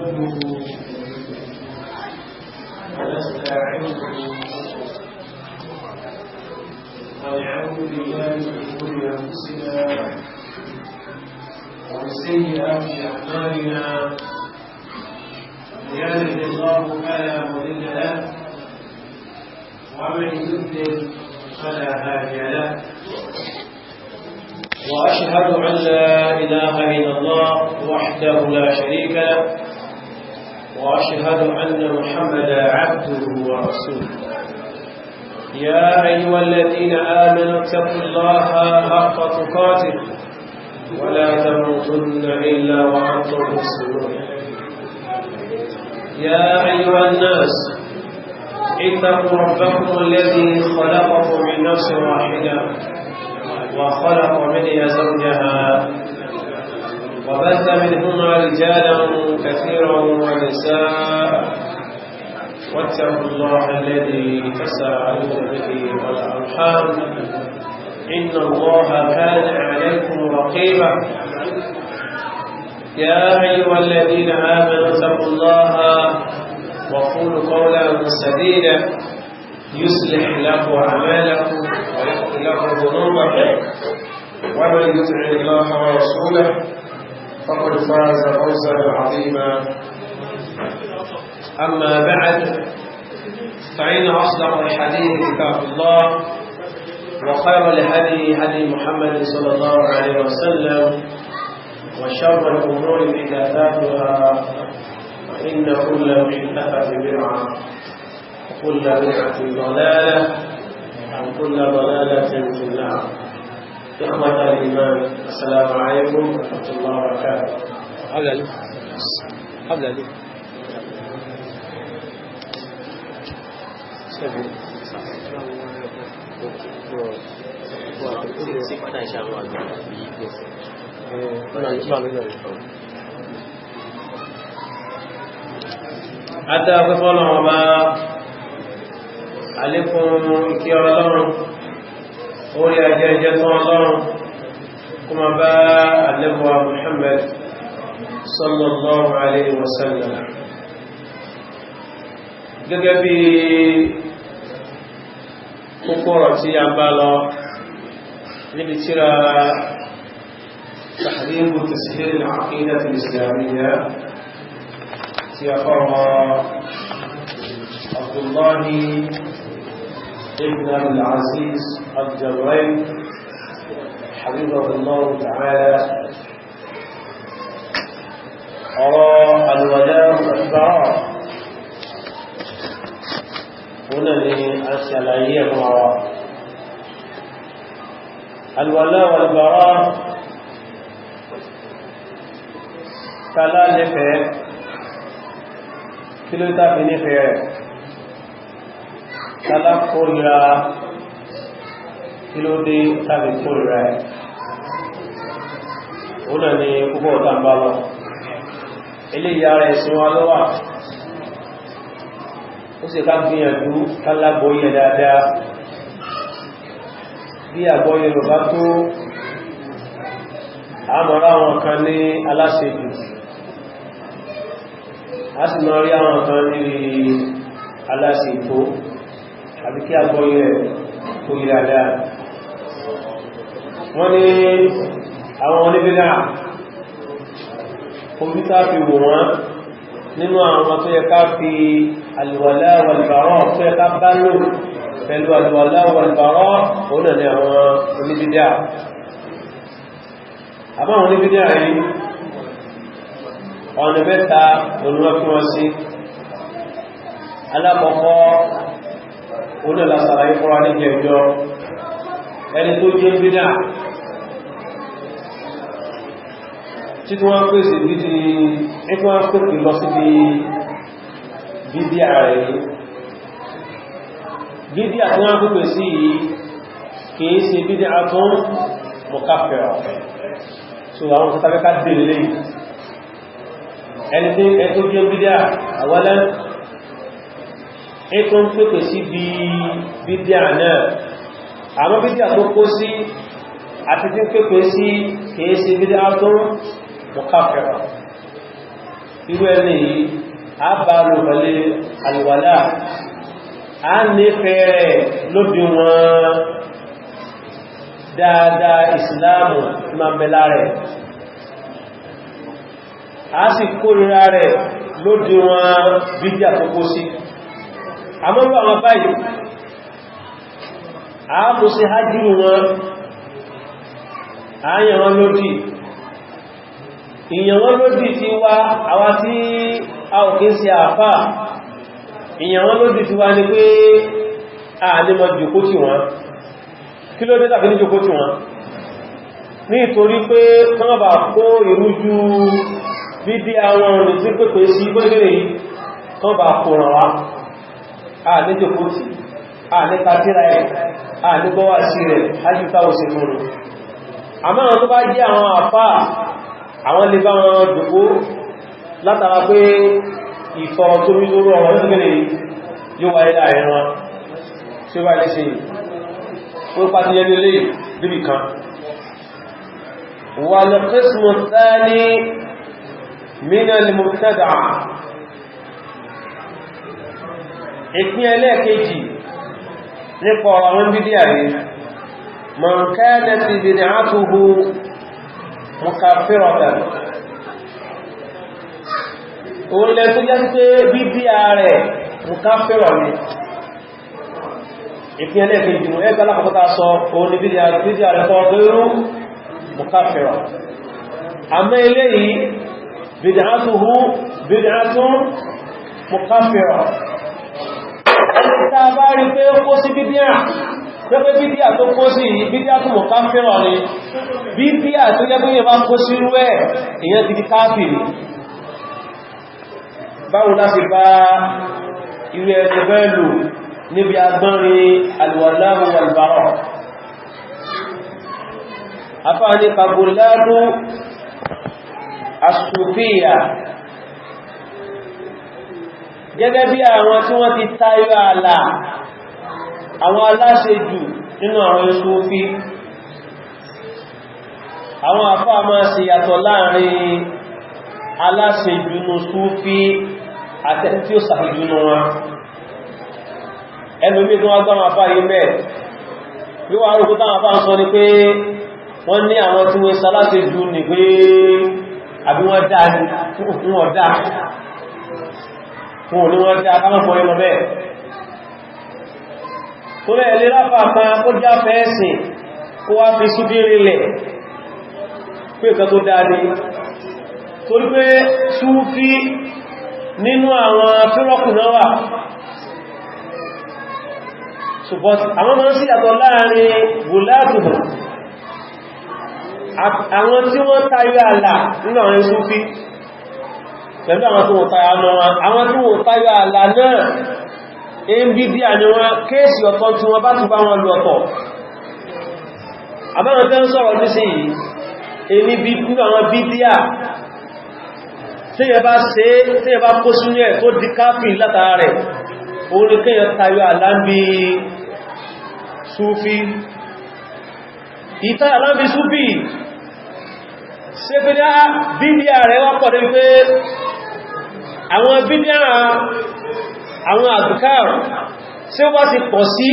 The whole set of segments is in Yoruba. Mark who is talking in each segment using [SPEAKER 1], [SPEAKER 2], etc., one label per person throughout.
[SPEAKER 1] نحمده ونستعينه ونعوذ بالله من شرور أنفسنا ومن سيئات أعمالنا. من يهده الله فلا مضل له ومن يضلل فلا هادي له، وأشهد أن لا إله إلا الله وحده لا شريك له، وأشهد أن محمدا عبده ورسوله. يا أيها الذين آمنوا اتقوا الله حق تقاته ولا تموتن إلا وأنتم مسلمون. يا أيها الناس اتقوا ربكم الذي خلقكم من نفس واحدة وخلق منها زوجها وبث منهما رجالا كثيرا ونساء، واتقوا الله الذي تساءلون به والأرحام إن الله كان عليكم رقيبا. يا أيها الذين آمنوا اتقوا الله وقولوا قولا سديدا يصلح لكم أعمالكم ويغفر لكم ذنوبكم، ومن يطع الله ورسوله فقد فاز فوزا عظيما. أما بعد، فإن أصدق الحديث كتاب الله، وخير الهدي هدي محمد صلى الله عليه وسلم، وشر الأمور محدثاتها، فإن كل محدثة بدعة، وكل بدعة ضلالة، وكل ضلالة في النار. إخوة الإيمان، السلام عليكم ورحمة الله وبركاته.
[SPEAKER 2] قبل علي
[SPEAKER 1] Adá pẹ́fọ́lọ́ ọba, àlékún ìkẹ́ Ọlọ́run, orí ajẹ́ ìjẹ́ tán Ọlọ́run, kó ma bá àlẹ́bọ̀wà Muhammad sallallahu alayhi wa sallam. Gẹ́gẹ́ bí kókó ọ̀rọ̀ tí a bá lọ níbi tírà Tahdhibu Tashih al-Aqidah al-Islamiyya tí a fọ́rọ̀ Abdullahi ibn al-Aziz al-Jawrayl hafidhahullahu ta'ala, ọ̀rọ̀ al-wala wal-bara òun ni a ṣàlàyé ẹ̀fún àwa. Al-wala wal-bara tàlá nífẹ̀ẹ́, kí ló tàbí nífẹ̀ẹ́ rẹ̀? Tàlá kórìíra, kí ló dé tàbí kórìíra ẹ̀? Òun náà ni púpọ̀ ọ̀tá ń bá lọ. Eléyìí ara ẹ̀sìn wa ló wà, ó sì ká gbìyànjú kálágbóyẹ dáadáa. Bí àgbóyẹ Yorùbá tó àmọ́ra àwọn kan ní aláṣejù, a sì máa rí àwọn kan ní aláṣètò, àbí kí àgbóyẹ kó yí dáadáa. Wọ́n ní àwọn oníbídà, ojú tá fi wò wọ́n nínú àwọn tó yẹ ká fi alwala walbara tó yẹ ká bá lò pẹ̀lú alwala walbara, òun náà ni àwọn oníbídíà. Àmọ́ àwọn oníbídíà yìí, ọ̀nà mẹ́ta olúwọ́ fún wọn sí. Alákọ̀ọ́kọ́, òun náà lásàlàyé fúnra ní jẹjọ, ẹni tó jẹ́ bídíà títí wọ́n pèsè bídí ẹkùn wọ́n pèpè lọ sí bídí ààrẹ yìí. Bídí àti wọ́n pèpè sí yìí kìí ṣe bídí àtún mọ̀káfẹ́rọ̀. So àwọn tó tàbí ká dèrè lè ẹni tí ẹ tó jẹ́ bídí àwọ́lẹ́ ẹkùn pèpè sí bídí náà. Àmọ́ bídí àtó kó sí àti tí ń pèpè sí kìí ṣe bídí àtún mọ̀káfẹ́rọ̀. Irú ẹni yìí a bá lò pẹ̀lú àlùwàlá, a nífẹ̀ẹ́ rẹ̀ lóbi wọn dáadáa ìsìláàmù ma ń bẹ lára rẹ̀, a sì kórìíra rẹ̀ lódi wọn bídíà tó kó sí. Àmọ́rú àwọn báyìí, a tó sí hajjiru wọn, a yàn wọn lódì. Ìyàn wọn lódì ti wá, àwa tí a ò kí ń ṣe àfà, ìyàn wọn lódì ti wá ní pé a ní mọ jòkó tì wọ́n. Kí ló dé tàbí ní jòkó tì wọ́n? Nítorí pé kán bá kó ìrújú bídí àwọn ọ̀nà tí pépè sí gbẹ́gbẹ̀rẹ̀ yìí, kán bá kó ràn wá. A ní jòkó tì, a ní kàtíra ẹ̀, a ní gbọ́wà sí rẹ̀, ájútáwò sí fún un. Àmọ́ àwọn tó bá jẹ́ àwọn àfáà, àwọn lè bá wọn jòkó látara pé ìfọ̀rọ̀ tó rí lórí ọ̀rọ̀ nígbẹ̀rẹ̀ yóò wáyé láàrin wọn. Tí ó bá lè ṣe ó pàtí yẹn lè níbi kan. Wal qismu thani min al-mubtada'a, ìpín ẹlẹ́ẹ̀kejì nípa ọ̀rọ̀ àwọn bídíà rí, man kanat bid'atuhu mukaffiratan, òun lẹ tó jẹ́ pé bídíà rẹ̀ mukaffira ni. Ìpín ẹlẹ́ẹ̀kejì mú ẹgbẹ́ alákọ̀ọ́kọ́ sọ, òun ni bídíà rẹ̀ kọ́ gairu mukaffira. Àmọ́ eléyìí bid'atuhu bid'atun mukaffira. Ẹni tá a bá rí pé ó kó sí bídíà, pé bídíà tó kó sí bídíà tó mukaffira ni, bídíà tó jẹ́ pé yẹn bá kó sí rú ẹ̀, èyàn ti di káfìrí. Báwo láti bá irú ẹni bẹ́ẹ̀ lò níbi agbọ́nrin alwalahu walbara? Afáàní kagoládó asùfíyà, gẹ́gẹ́ bí àwọn tí wọ́n ti tayọ ààlà, àwọn aláṣejù nínú àwọn Súfí. Àwọn àfáà máa ṣe yàtọ̀ láàrin aláṣejù nínú Súfí àti tí ó sàṣejù nínú wọn. Ẹlòmí tó wá gbá wọn àfáà yìí mẹ́ bí wọ́n arúgbó táwọn àfáà ń sọ ni pé wọ́n ní àwọn tí wọ́n ṣaláṣejù ní pé àbí wọ́n dá ní wọ́n dá fún òní wọ́n dá kámọ́ ìmọ̀ bẹ́ẹ̀. Tó lẹ́ ilé ráfà kan ó já fẹ́ẹ̀sìn kó wá fi súfí rinlẹ̀ pé nǹkan tó dá ní, torí pé súfí nínú àwọn fírọ́kù náà wà. Ṣùgbọ́n àwọn máa ń sí yàtọ̀ láàrin gùlátùhù, àwọn tí wọ́n tayọ àlà nínú àwọn Súfí pẹ̀lú àwọn tí wọ́n tayọ àlà wọn. Àwọn tí wọ́n tayọ àlà náà ń bí bí àní wọn kéèsì ọ̀tọ̀ tí wọ́n bá tún bá wọn lù ọ̀tọ̀. Àbáwọn tẹ́ ń sọ̀rọ̀ nísìnyí, èmi bí nínú àwọn bídíà tí yẹ bá ṣe, tí yẹ bá kó sínú ẹ̀ tó di káfì látara rẹ̀, òun ni kéèyàn tayọ àlà ń bí Súfí. Ìtayọ àlà ń bí Súfí ṣe pé ní bídíà rẹ̀ wá pọ̀ débi pé àwọn bídíà, àwọn àdùkár tí ó bá ti pọ̀ sí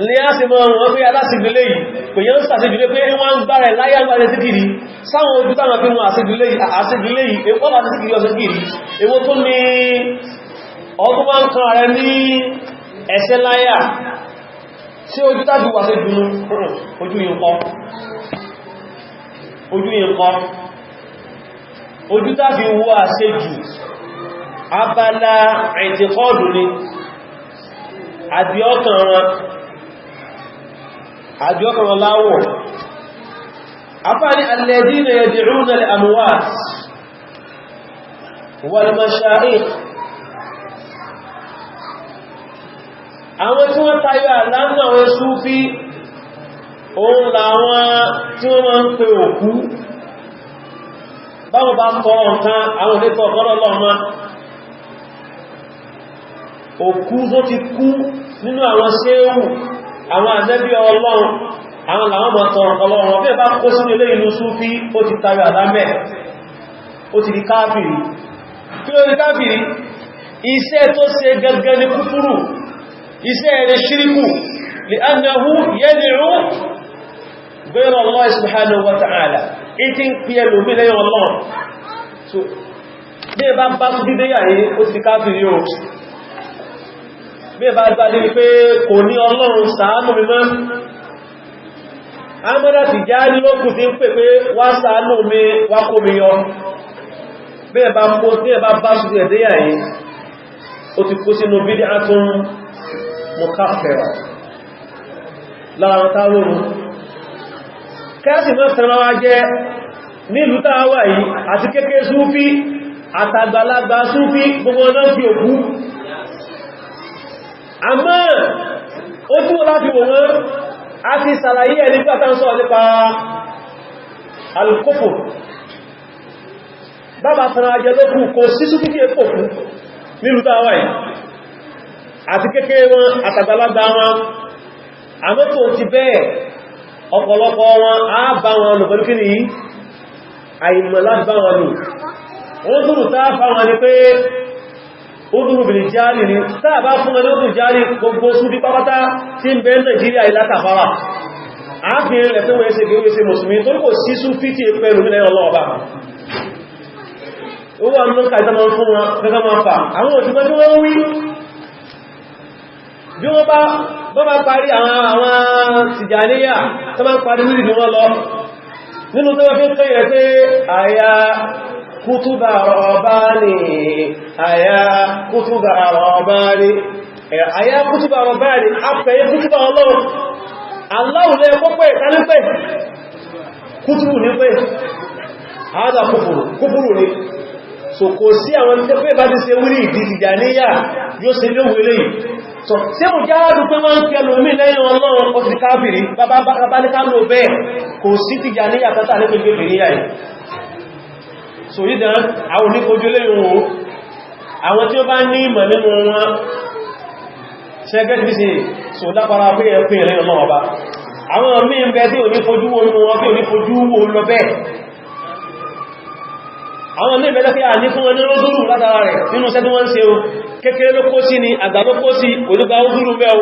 [SPEAKER 1] ní á sì mọ́ wọn pé aláṣìgbélé yìí pè yẹn ń sàṣìgbélé pé wọ́n ń gbára ẹ̀ láyé agbára síkìrí sáwọn ojú táwọn fi mú àṣìgbélé yìí, èwọ́ bá síkìrí ọ̀sẹ̀ síkìrí, èwọ́ tó ní ọdún wá ń kan rẹ ní ẹsẹ̀ láyà sí ojú tàbí wà sí dúnú ojú yìí kọ́, ojú yìí kọ́, ojú tàbí wọ́ àṣejù abala ìtìkọ́ọ̀dù ni àdíọ́kàn wọn láwọ̀. Afáàní alladhina yad'una al-amwat wal-mashayikh, àwọn tí wọ́n tayọ àlánà àwọn Súfí, òun làwọn tí wọ́n máa ń pe òkú. Báwọn bá tọrọ nǹkan, àwọn onítọ̀ ọ̀gọ́lọ́lọ́mọ òkú tó ti kú nínú àwọn ṣéhù, àwọn ànábì Ọlọ́run, àwọn làwọn mọ̀ tọrọ ọlọ́run. Bí ẹ bá kó sínú ilé inú Súfí, ó ti tayọ àlámẹ́. Ó ti di káàfìrí. Kí ló di káàfìrí? Iṣẹ́ tó ṣe gẹ́gẹ́ ní kúfúrù, iṣẹ́ rẹ̀ ṣíríkù, li'annahu yad'u ghayra Allah subhanahu wa ta'ala. Ìtí ń pí ẹlòmí lẹ́yìn Ọlọ́run. So bí ẹ bá bá tún dídé yà yìí, ó ti di káàfìrí o. Bí ẹ bá bá dé pé kò ní Ọlọ́run ṣàánú mi mọ́, Amọ́dá ti já ní lókù tí ń pè pé wá ṣàánú mi, wá kó mi yọ. Bí ẹ bá kó tí ẹ bá bá sùn ẹ̀dẹ́yà yìí, ó ti kó sínú bid'atun mukaffira. Lára táwọn kẹ́sì mọ́ tẹ́rọ wá jẹ́ nílùú táwà yìí, àti kéèké súfí àtàgbàlagbà súfí, gbogbo náà fi òkú. Àmọ́ ó tí wọ́n láti wò wọ́n, a ti sàlàyé ẹ̀ nígbà tán sọ nípa alkufur. Bàbá tẹ́rọ ajẹ́ lókù, kò sí súfí kí èpò fún nílùú táwà yìí, àti kéèké wọn àtàgbàlagbà wọn. Àmọ́ tó ti bẹ́ẹ̀, ọ̀pọ̀lọpọ̀ wọn á bá wọn lò pẹ̀lú kí ni? Àìmọ̀ láti bá wọn lò. Wọ́n dúrù táà fà wọn ni pé ó dúrù bìrì jáàlì ni. Táà bá fún wọn ní ó dúrù jáàlì, gbogbo súnfí pápátá tí ń bẹ Nàìjíríà ìlátàfàwà ààfin rẹ̀ pé wọ́n ṣe gẹ́gẹ́ sí mùsùlùmí, torí kò sí súnfí tí pẹ̀lú mílẹ̀ ọlọ́ọ̀bá. Ó wà nínú kàìtà máa fún wọn gẹ́gẹ́ máa fà àwọn òṣìṣẹ́ tí wọ́n wí. Bí wọ́n bá parí àwọn Tìjàníyà tó bá parí wíri ní wọ́n lọ nínú tó wọ́n fi ń kẹ́yẹ̀ pé àyà kútúbà rọ̀báni, àyà kútúbà rọ̀báni, àyà kútúbà rọ̀báni, afẹ́yẹ kútúbà Ọlọ́run aláwùlẹ̀ pọ́pẹ́ ìtànípẹ́ kútúbù ní pé àádà kúfùrù, kúfùrù ni. So kò sí àwọn tẹ́fẹ́ bá ti ṣe wírí ìdí Tìjàníyà yóò ṣe léwu eléyìí. So tí mo jáàdù pé wọ́n ń fi ẹlòmí lẹ́yìn Ọlọ́run, ó ti káfìrí. Bàbá ní ká lò bẹ́ẹ̀, kò sí Tìjàníyà tátà ní pé gbé níyà yìí. So yídán àwọn oníkojú lẹ́yìn wo àwọn tí ó bá ní ìmọ̀ nínú wọn ṣẹgẹ́ tí sí. So lápára pé ẹ pín ẹ̀lẹ́yìn Ọlọ́run ọba, àwọn míì ń bẹ tí ò ní fojú wo nínú wọn, tí ò ní fojú wo lọ bẹ́ẹ̀. Àwọn míì bẹ̀rẹ̀ pé à ní fún wọn ní rọ́dúrù látara rẹ̀ nínú iṣẹ́ tí wọ́n ń ṣe o. Kékeré ló kó sí ni, àgbà ló kó sí, olúgba ó mẹ́ o.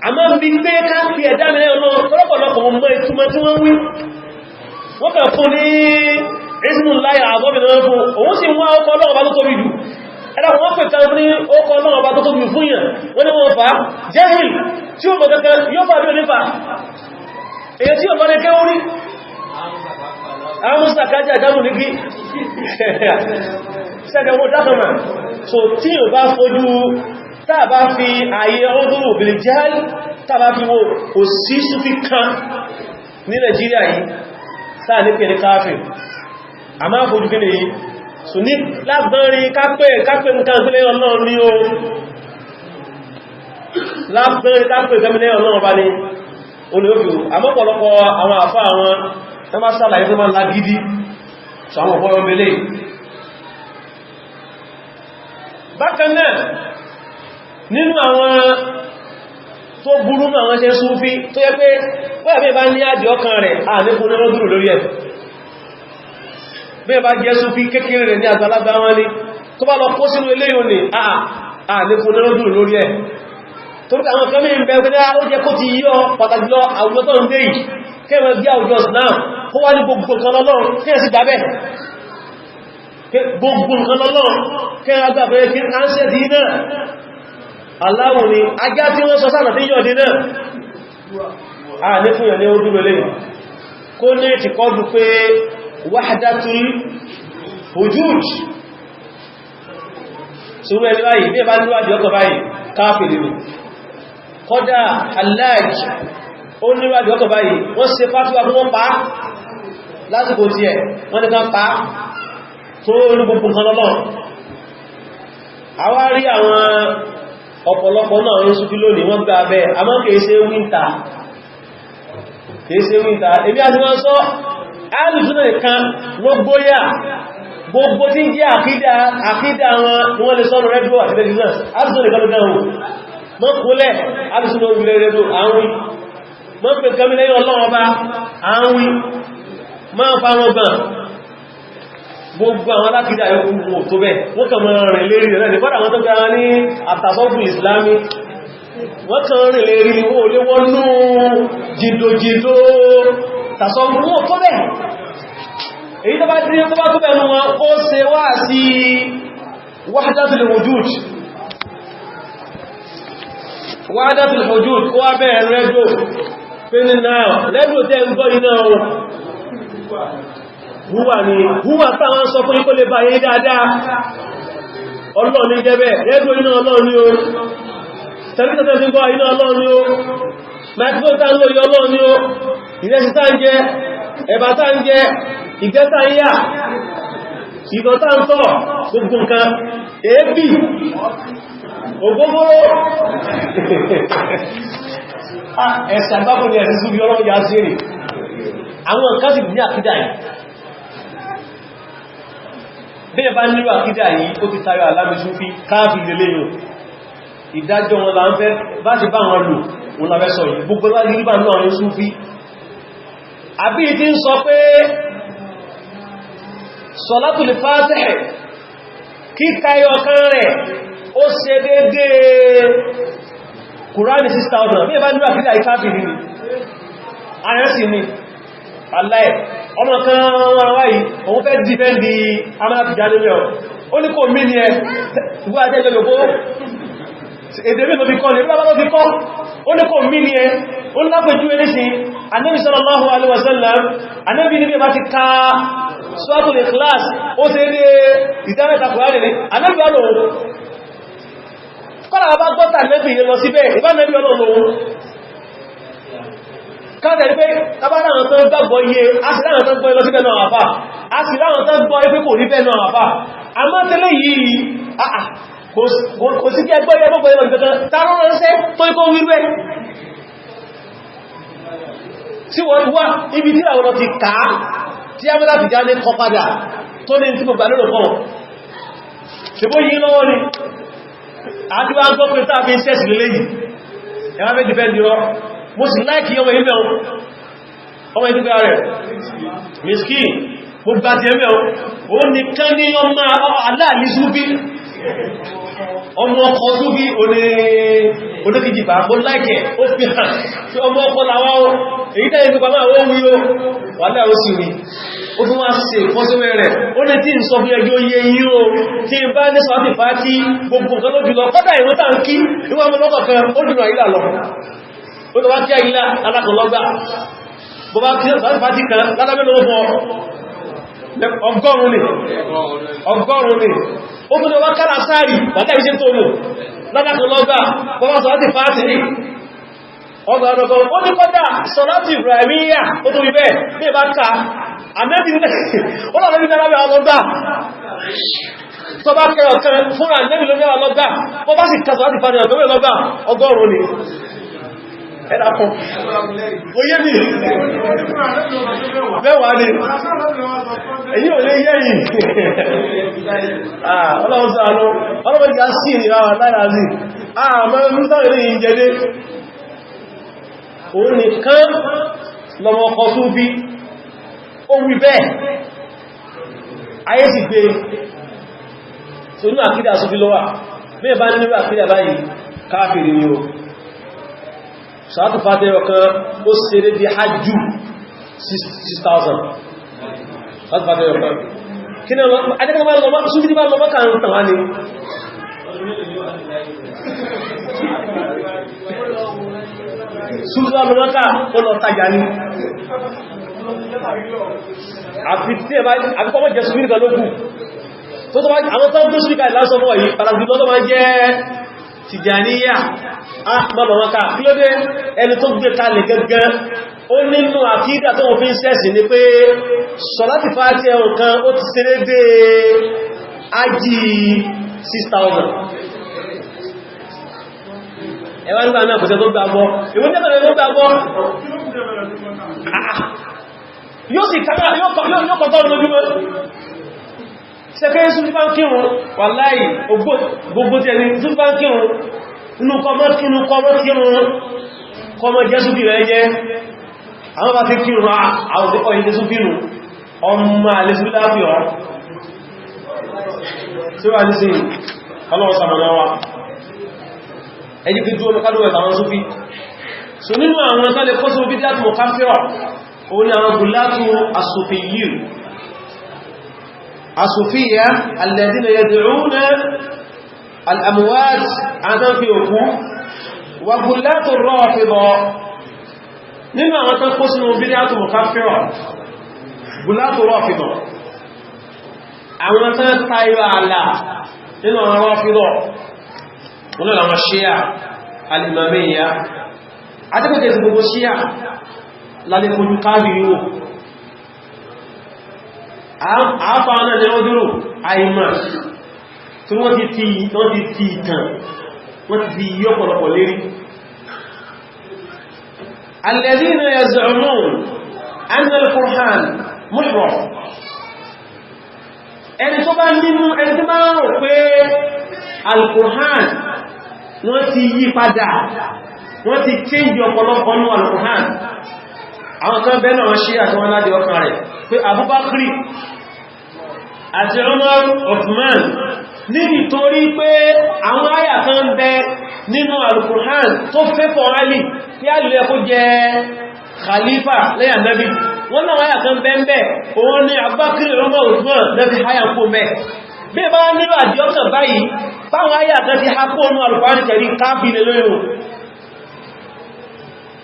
[SPEAKER 1] A máa ń bí pé ká fi ẹ̀dá mẹ́rẹ́ ọ̀nà tọ́lọ́pọ̀lọpọ̀ mọ́ ìtumọ̀ tí wọ́n wí. Wọ́n kàn fún ní ìsìnú láyà àgọ́bìnà fún òun sì wá ọkọ̀ Ọlọ́run bá tó tóbi jù. Ẹ̀dà wọ́n pè kan ní ọkọ̀ Ọlọ́run bá tó tóbi fún yàn, wọ́n ní wọ́n fà á jẹ́hìl tí ó mọ̀ kankan yóò fà bí onífà èyí tí ó mọ̀ ní kéwúrí àwọn sàkájà jámù ní kí ṣẹ́gẹ̀wó dákàmà. So tí ò bá fojú táà bá fi ààyè ọdúnrù bìlì jẹ́ táà bá fi wo, kò sí súfí kan ní Nàìjíríà yìí táà ní pẹ̀lú káàfì. A máa fojú kí lè yìí. So ní lágbọ́nrin kápẹ́ kápẹ́ nǹkan ìpínlẹ̀ Ọlọ́run ní o, lágbọ́nrin kápẹ́ ìpínlẹ̀ Ọlọ́run bá ní olóòfò. Àmọ́pọ̀lọpọ̀ àwọn àfá àwọn tán bá sàlàyé tó máa lágídí, so àwọn ọ̀pọ̀ mẹ́lẹ̀. Bákan náà, nínú àwọn tó burú náà wọ́n ṣe súnfí tó yẹ pé wọ́n bí bá ní àjẹ́ ọkàn rẹ̀ à ní fún lọ́dúrù lórí ẹ̀. Bí bá jẹ́ súnfí kékeré rẹ̀ ní àgbàlagbà wọn ni, tó bá lọ kó sínú eléyìn ní à ní fún lọ́dúrù lórí ẹ̀. Torí àwọn kan mí ń bẹ pé ó jẹ́ kó ti yíọ, pàtàkì lọ àwùjọ tó ń dé yìí, kẹwàá bí àwùjọ Islam kó wá ní gbogbo nǹkan lọ́lọ́run, kí ẹ sì gbà bẹ́ẹ̀ gbogbo nǹkan lọ́lọ́run, kẹwàá gbà pé kí á ń ṣẹ́ dì náà aláwò ni ajá tí wọ́n sọ sáànà tí yọ̀ dì náà a ní fún ìyàn ní ojú rẹ̀ kó ní ti kọ́dù pé wahdatul wujud. Sórú ẹni báyìí, bí ẹ bá níwájú ọkọ̀ báyìí, káàfìrí ni. Kọ́dá Hallaj ó níwájú ọkọ̀ báyìí, wọ́n ṣe fátúwà fún wọ́n pa lásìkò tí ẹ̀ wọ́n ní ká pa tó ní gbogbo nǹkan lọ́lọ́. Àwa rí àwọn ọ̀pọ̀lọpọ̀ náà ní Súfí lónìí wọ́n gbà bẹ́ẹ̀, àmọ́ kìí ṣe wíńtà, kìí ṣe wíńtà. Èmi àti wọ́n sọ alùsùnà nìkan ló gbóyà gbogbo tí ń jẹ́ àkídà wọn ni wọ́n lè sọ́nà rẹ́díò àti tẹlifíṣàn. Alùsùnà nìkan ló dáhùn mọ́ kúnlẹ̀, alùsùnà orílẹ̀ rédíò àwọn mọ́ pè kẹ́mí lẹ́yìn Ọlọ́run ọba àwọn máa fa wọn gbọ̀n. Gbogbo àwọn alákìdá yóò mú tó bẹ́, wọ́n kàn mọ́ rìn lérí rẹ̀ ní kọ́dà wọ́n tó gbára ní àtàsọ́fù ìsìlámi, wọ́n kàn rìn lérí ní ó lé wọ́n nú jìndòjìndò tàsọ́fù wọ́n tó bẹ́. Èyí tó bá dí tó bá tó bẹ̀rù wọn ó ṣe wá sí wahdatul wujud, wahdatul wujud kó wá bẹ̀rẹ̀ rẹ́dò pé ní náà rẹ́dò tẹ́ ń gbọ́ iná ohun húwà ni húwà táwọn sọ fún ikó lè bá yé dáadáa. Ọlọ́run ní jẹ́bẹ̀ rẹ́dò iná Ọlọ́run ní o, tẹlifíṣàn tí ń gbọ́ iná Ọlọ́run ní o, microphone tá ń lò yọ Ọlọ́run ní o, ìrẹsì tá ń jẹ, ẹ̀bà tá ń jẹ, ìgbẹ́ tá ń yà, ìtọ̀ tá ń tọ̀, gbogbo nǹkan, èébì, ògógóró, ẹ̀sẹ̀ àgbákò ní ẹ̀sẹ̀ súnbí Ọlọ́run yà sí rè. Àwọn nǹkan sì ní àkídà yìí. Bí ẹ bá nílò àkídà yìí, ó ti tayọ alámi súnfí káàfì lè léyìn. Ìdájọ́ wọn la ń fẹ́ bá ṣe bá wọn lò, wọn la fẹ́ sọ yìí. Gbogbo bá yìí bá náà ní súnfí. Àbí ti ń sọ pé Sọ̀látùl Fátìhì kíkà ẹyọkan rẹ̀ ó ṣe déédéé Kùránì 6,000. Bí ẹ bá nílò àkídà yìí, káàfì ni. Àyẹ́sì ni. Aláì, ọmọ kan wọ́n wáyìí, òun fẹ́ dìfẹ́ndì Amada Tijani mẹ́ ọ. Ó ní kò mí ní ẹ, ìgbó àti ẹjọ́ gbogbo. Èdè mí ló fi kọ́ ní, ẹbí ló fi kọ́. Ó ní kò mí ní ẹ, ó ní lápẹjú ẹlẹ́sìn, Ànábì sallallahu alaihi wasallam, Ànábì ní bí ẹ bá ti ka Suratul Ikhlas, ó ṣe ní ìdámẹ́ta Kùránì ní, Ànábì wà lòun. Kọ́lá bá gbọ́ta Ànábì lọ síbẹ̀, ìbá Ànábì ọlọ́run káàkiri ní pé tàbára àwọn tán gbàgbọ́ iye, a sì ráwọn tán gbọ́ lọ síbẹ̀ náà àfà, a sì ráwọn tán gbọ́ ipé kò rí bẹ́ẹ̀ náà àfà. Àmọ́ tẹ́lẹ̀ yìí, àà, kò sí kí ẹgbọ́ iye gbogbo ẹlọ́ ìgbẹ̀kan tààrọ ránṣẹ́ tó ikó wírú ẹ̀ tí wọ́n wá ibi tí àwọn ti kàá tí a mẹ́ta fìjá ní kọ padà tó ní tí mo gbà lérò kan ṣe bó yí lọ́wọ́ ni àti wá ń gbọ́ pé táà fi ń sẹ́sì lélẹ́yìí ẹwà fẹ́ dìfẹ́ dìrọ́. Mo sì láìkí ọmọ ilẹ̀ ọmọ ìdúgbà rẹ̀ miskin mo gbà ti ẹmẹ́ o nìkan ní ọmọ aláàlì súbí ọmọ ọkọ̀ súbí oníkìjìbà mo láìkẹ̀ ó fi hàn tí ọmọ ọkọ̀ làwá o èyí tẹ́yìn tó pàmà ó wí o wà láà ó sì rí ó tún wá ṣe ìfọ́síwẹ́ rẹ̀ ó ní tí ń sọ fún ẹjọ́ yẹ yí o tí ń bá ní sọ́tì fà tí gbogbo nǹkan ló jùlọ kọ́dà ìwọ́n tàà ń kí ìwọ́n mọ́ lọ́kọ̀ọ̀kan ó jùlọ ìlà lọ ó tó bá kí àìlà alákọ̀ọ́lọ́gbà bó bá kí sọ́tì fà tí kan lálábẹ́ lọ́wọ́ fún ọgọ́rùn-ún ni ọgọ́rùn-ún ni ó tún wá kára sáàrì bàtà ìṣẹ́ tó lò lálákọ̀ọ́lọ́gbà bó bá sọ́tì fà tí ọgbọ̀n ó ní kọ́dà sọ́látì Ibrahimiyya ó tó wí bẹ́ẹ̀ bí ẹ bá ká ànẹ́bí náà tó bá kẹ́ ọ̀kan fún ànẹ́bí ló mẹ́wàá lọ́gbà bó bá sì kàtọ̀ láti fàdí ọ̀gbẹ̀rẹ̀ lọ́gbà ọgọ́rùn-ún ni ẹ̀dàkùn oyé mi mẹ́wàá ni èyí ò lè yẹ́ yìí. Ọlọ́run ṣàánú ọlọ́run jẹ́ sí ìrìnàwà láìráàzì àmọ́ ń tàrí ní ìjẹ́dé òun nìkan lọmọ ọkọ̀ súnfí ó wí bẹ́ẹ̀ ayé sì gbé so inú àkídà súnfí lọ́wà bí ẹ bá nínú àkídà báyìí káàfìrí ni o. Sàátù fàtẹ́ ọ̀kan ó ṣeré di hajjú 6,000 sàátù fàtẹ́ ọ̀kan kí ni adẹ́kẹ́ súnfí tí bá lọ mọ́kà ń tàn wá ní súnfí bá lọ mọ́kà ó lọ tajà ní àfi tí ẹ bá àfikọ́ mọ́ jẹ́ súnfí nìkan lókù tó tó bá àwọn tó ń tó súnfí kalẹ̀ lásán fún ọ̀yí pàtàkì lọ́tọ́ máa jẹ́ Tìjàníyà mọ́lọ̀mọ́ká kí ló dé ẹni tó gbé kalẹ̀ gẹ́gẹ́ ó nínú àkídà tó wọ́n fi ń sẹ́sì ní pé sọ̀láti fàátì ẹ̀hùn kan ó ti ṣe dédé ájì 6,000 ẹwà nígbà náà kò sẹ́ tó gbàgbọ́ ìwọ́n jẹ́ tó gbàgbọ́ yóò sì kára yóò kọ̀tọ́ lójúmọ́ sẹ́kẹ́ súnfí bá ń kírun wàláhì gbogbo tí ẹni súnfí bá ń kírun inú kọmọ́ kírun kọmọ́ kírun kọmọ́ jẹ́ súnfí rẹ̀ jẹ́ àwọn bá ti kírun àwọn ọ̀yìn súnfí nù ọmọ alẹ́ súnfí láàfí ọ́ Tí wà ní sí ọlọ́wọ́ sàmọ̀lọ́wà ẹjí kí dúró kádùwẹ̀ tàwọn súfí. So nínú àwọn tán lè kó sínú bídíà tó mọ̀káfíọ̀, òun ni àwọn gùlátù asòfíyì, asòfíyà alladhina yad'una al-amwat, àwọn fi òkú wà gùlátù rāfidah. Nínú àwọn tán kó sínú bídíà tó mọ̀káfíọ̀, gùlátù rāfidah, àwọn tán tayọ àlà nínú àwọn Rāfidah, wọn náà àwọn Shia al-Imamiyya. Àti pé kèsì gbogbo Shia lálẹ́ fojú káàbìrí wò. Àáfà náà ni wọ́n dúró àìmà tí wọ́n ti fi ìtàn, wọ́n ti fi yí ọ̀pọ̀lọpọ̀ lérí. Alladhina yaz'umun anna al-Qur'an muhraf. Ẹni tó bá nínú ẹni tó bá rò pé al-Qur'an wọ́n ti yí padà, wọ́n ti change ọ̀pọ̀lọpọ̀ ní al-Qur'an. Àwọn kan bẹ́ẹ̀ náà ṣí àti wọ́n láti ọkàn rẹ̀ pé Abubakar àti Umar, Uthman, nítorí pé àwọn àyà kan bẹ nínú al-Qur'an tó fẹ́ fọ́ Ali, tí a lè kó jẹ khalifa lẹ́yìn Ànábì. Wọ́n náà àyà kan bẹ́ẹ̀, òun ni Abubakar, Umar, Uthman lẹ́fi háyà kó mẹ́. Bí bá nílò àdíọ́kàn báyìí báwọn àyà kan ti ha kó nú al-Qur'an Karim, káàbìlẹ̀ lóyún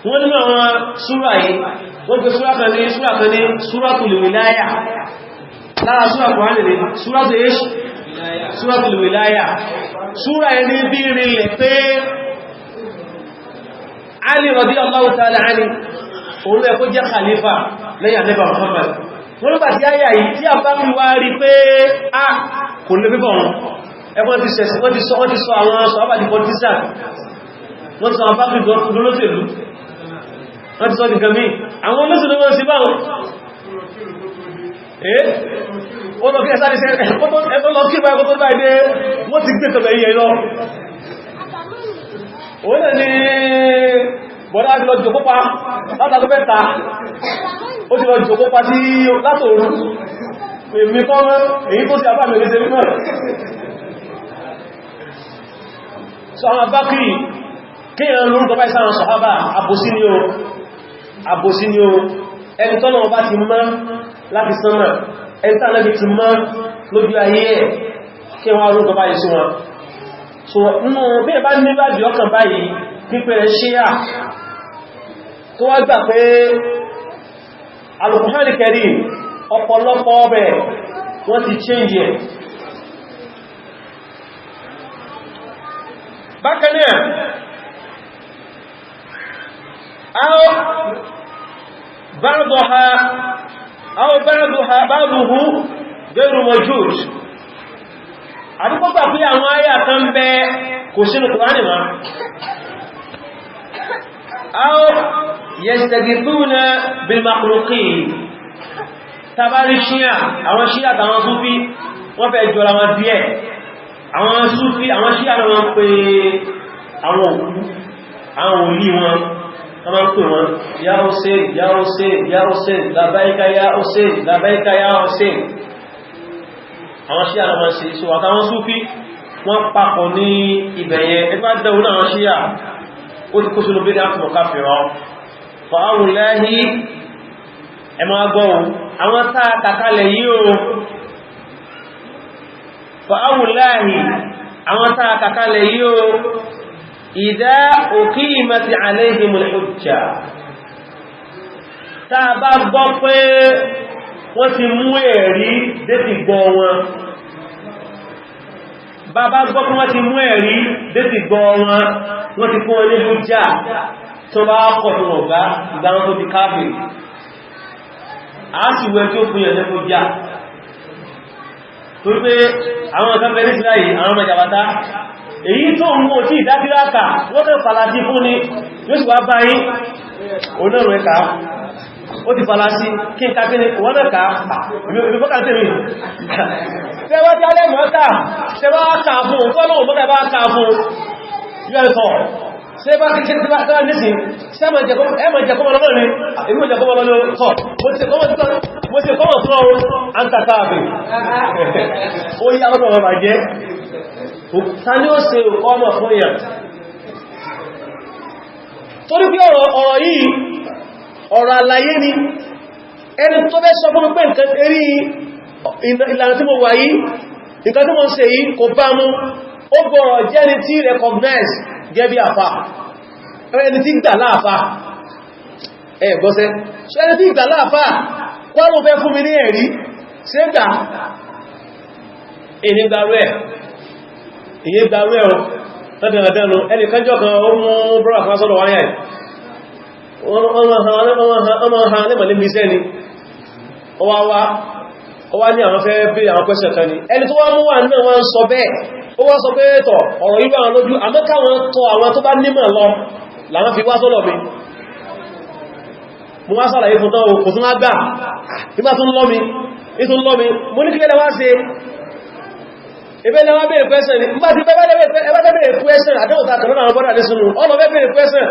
[SPEAKER 1] wọ́n. Nínú àwọn súrà yìí, wọ́n pè súrà kan ní súrà kan ní Súratul Wilaya. Lára súrà Kùránì ní Súratul Wilaya. Súrà ẹni bí rinlẹ̀ pé Ali radiyallahu ta'ala anhu òun lẹ́ kó jẹ́ khalifa lẹ́yìn Ànábì Muhammad. Wọ́n nígbà tí áyà yìí tí a bá fi wá rí pé a kò lè fífọ̀ wọn, ẹgbọ́n ti sẹ̀sì, wọ́n ti sọ àwọn sọ̀rọ̀ di politician, wọ́n ti sọ àwọn bá fi lólóṣèlú, wọ́n ti sọ nìkan mí, àwọn olóṣèlú wọ́n sí báwọn. Ó lọ kí ẹ̀sá ní ẹ̀tọ́ lọ kí báyìí tó báyìí dé, wọ́n ti gbé tọ̀bẹ̀ yìí lọ. Òun náà ni bọ̀dá ti lọ jòkó pa látàkó mẹ́ta, ó ti lọ jòkó pa sí látòrú. Èmi kọ́ mọ́ èyí tó sí àbámi lè ṣe mímọ̀. So àwọn abákìrì kíyàn lórúkọ báyìí sáwọn sọ̀hábà, àbòsí ni o, àbòsí ni o. Ẹni tọ́nà ọba ti mọ́ láti sánmà, ẹni tánà bí ti mọ́ lójú ayé ẹ̀, kí wọ́n lórúkọ báyìí sí wọn. So nínú bí ẹ bá ní bájì ọkàn báyìí pípẹ́ ṣíyà tó wá gbà pé Al-Qur'an Karim ọ̀pọ̀lọpọ̀ ọbẹ̀ wọ́n ti change ẹ̀. Bákan náà, aw ba'daha aw ba'daha ba'duhu ghayru mawjud, àdúgbò gbà pé àwọn àyà kan bẹ kò sínú Kùránì mọ́. Aw yastaghithuna bil makhluqin. Tàbárí ṣíyà, àwọn ṣíyà tàwọn súfí wọ́n fẹ́ jọra wọn díẹ̀. Àwọn súfí, àwọn ṣíyà náà wọ́n pè àwọn òkú, àwọn òlí wọn, wọ́n máa ń pè wọn, ya Hussein, ya Hussein, ya Hussein, labbaika ya Hussein, labbaika ya Hussein. Àwọn ṣíyà náà wọ́n ṣe. So àtàwọn súfí wọ́n papọ̀ ní ibẹ̀yẹn. Ẹgbẹ́ dẹ̀wọ́n náà ṣíyà, ó ti kó sínú bí dáàtùmọ̀ káfìrán fa'áwùláhí. Ẹmọ agbọ́n àwọn táa kàkálẹ̀ yìí o. Fa'áwùláhí, àwọn táa kàkálẹ̀ yìí o, idha uqimat alayhimul hujja, táa bá gbọ́ pé wọ́n ti mú ẹ̀rí déti gbọ́ wọn, bàbá gbọ́ pé wọ́n ti mú ẹ̀rí déti gbọ́ wọn, wọ́n ti fún wọn ní hujja, tó bá kọ̀ tó wọ̀n gbá, ìgbà wọn tó di káfìrí. A sì wẹ́ tí ó fún yẹn lẹ́kọ́ já, torí pé àwọn ọ̀kan bẹ̀rẹ̀ sí láyìí, àwọn ọmọ ìjàbátá èyí tó ń mú tí ìdábíráka wọ́n tẹ́ fàlásí fún ni, yóò sì wá báyìí onírùn ẹ̀ka ó ti fàlásí kí n ká kí ni wọ́n náà ká ìbí tèmi. Tẹ́wọ́ tí alẹ́ mọ́ ká, tẹ́wọ́ ká fún tọ́lọ́wọ́ mọ́ta bá ká fún yóò sọ Ṣe bá kí ṣe bá tẹ́lá nísìn, ṣe ẹmọ̀ jẹ́kọ́mọ̀ lọ́nà ní èmi ò jẹ́kọ́mọ̀ lọ́nà tọ́, mo ti kọ́mọ̀ fún ọrún àǹtàkàbì. Ó yá lọ́dọ̀ ọmọ bàjẹ́. Ta ni ó ṣe ọmọ fún èèyàn? Torí pé ọ̀rọ̀ yìí, ọ̀rọ̀ àlàyé ni, ẹni tó fẹ́ sọ fún mi pé nǹkan erí ìlànà tí mo wà yìí, nǹkan tí mo ń ṣe yìí kò bá mú, ó gbọ́rọ̀ jẹ́ ni tí recognize gẹ́bí àfá, ẹni tí gbà láàfá, ẹ gbọ́sẹ́, so ẹni tí gbà láàfá kwárùn fẹ́ fún mi ní ẹ̀rí, ṣe gbà? Èyí gbàrú ẹ̀, èyí gbàrú ẹ̀ lọ́dẹ̀rẹ̀dẹ̀nu. Ẹni kẹjọ́ kan ó mú brọ́dà kan sọ́dọ̀ wáyà, wọ́n ha lẹ́mọ̀ níbi iṣẹ́ ni, ó wá ní àwọn fẹ́ bí àwọn pẹ́sẹ̀ kan ni, ẹni tó wá mú wà náà wọ́n sọ bẹ́ẹ̀, ó wá sọ pé tọ̀ ọ̀rọ̀ yìí bá wọn lójú, àmọ́ káwọn tọ àwọn tó bá nímọ̀ lọ làwọn fi wá sọ́lọ̀ mi. Mo wá sàlàyé fún tán, kò tún wá gbà, nígbà tún lọ́ mi, ìtún lọ́ mi, mo ní kílẹ̀ wá ṣe ìbẹ́lẹ̀ wá bèèrè question ni, nígbà tí bẹ́ẹ̀ bèèrè question àdéhùn ta kànáà àwọn bọ́dà lé sínú ọ̀nà bẹ́ẹ̀ bèèrè question,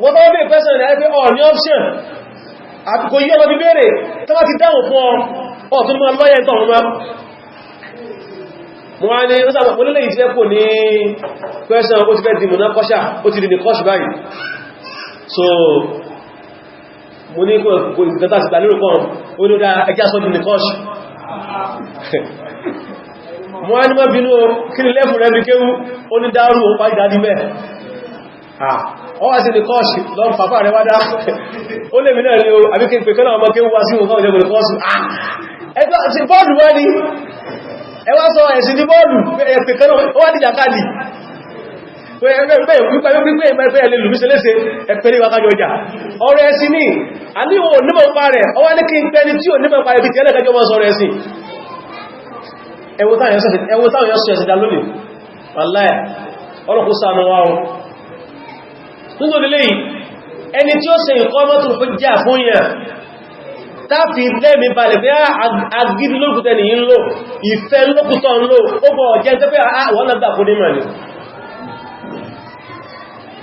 [SPEAKER 1] wọ́n tó bèèrè question ni àìpé ọ̀ ní option kò yí ọmọ bí bèèrè tó bá ti dáhùn fún ọ tó ní máa lọ́yẹ̀ tọ̀ wọn. Mo wá ní ó sábà onílé ìjẹ́ kò ní question, ó ti fẹ́ di mọ̀ná kọ́ṣà, ó ti di ní kọ́ṣù báyìí. So mo ní kò ìgbẹ̀ta sí gbà lérò kan, ó ní ó dá ẹjá sọ́ di ní kọ́ṣù. Mo wá ní mọ́ bínú, kí ni lẹ́fù rẹ̀ bí kéwú? Ó ní dárú ó parí dádí mẹ́. Ọ wá sí ní kọ́ṣù lọ fàfà rẹ̀ wá dá, ó lè mìíràn ní o, àbí kí n pè kọ́nà ọmọ kéwú wá sí òun kọ́ ìjọba kọ́ṣù. Bọ́ọ̀lù wá ní ẹ wá sọ ẹ̀sìn ní bọ́ọ̀lù ẹ̀pẹ̀ kan, ó wá dìjà káàdì ọ̀rọ̀ ẹ̀sìn ní àníwò onímọ̀ pa rẹ̀, ọwá ní kí n pẹ́ ní tí ò nímọ̀ pa rẹ̀ bí tí ẹlẹ́kẹjọ́ mọ́ sọ̀rọ̀ ẹ̀sìn. Ẹwọ táwọn yọ́ sọ ẹ̀sìn dá lónìí, wàláhì ọlọ́kú ṣàánú wa o. Nítorí lẹ́yìn ẹni tí ó ṣe ìkọ́mọ́tò hujja fún yàn, táàfi lẹ́mí balẹ̀ pé agídí lókùtẹ́ ni ń lò, ìfẹ́ lókùtọ́ ń lò, ó bọ̀ jẹ́ tẹ́ pé àwọn náà kò ní mọ̀ ní.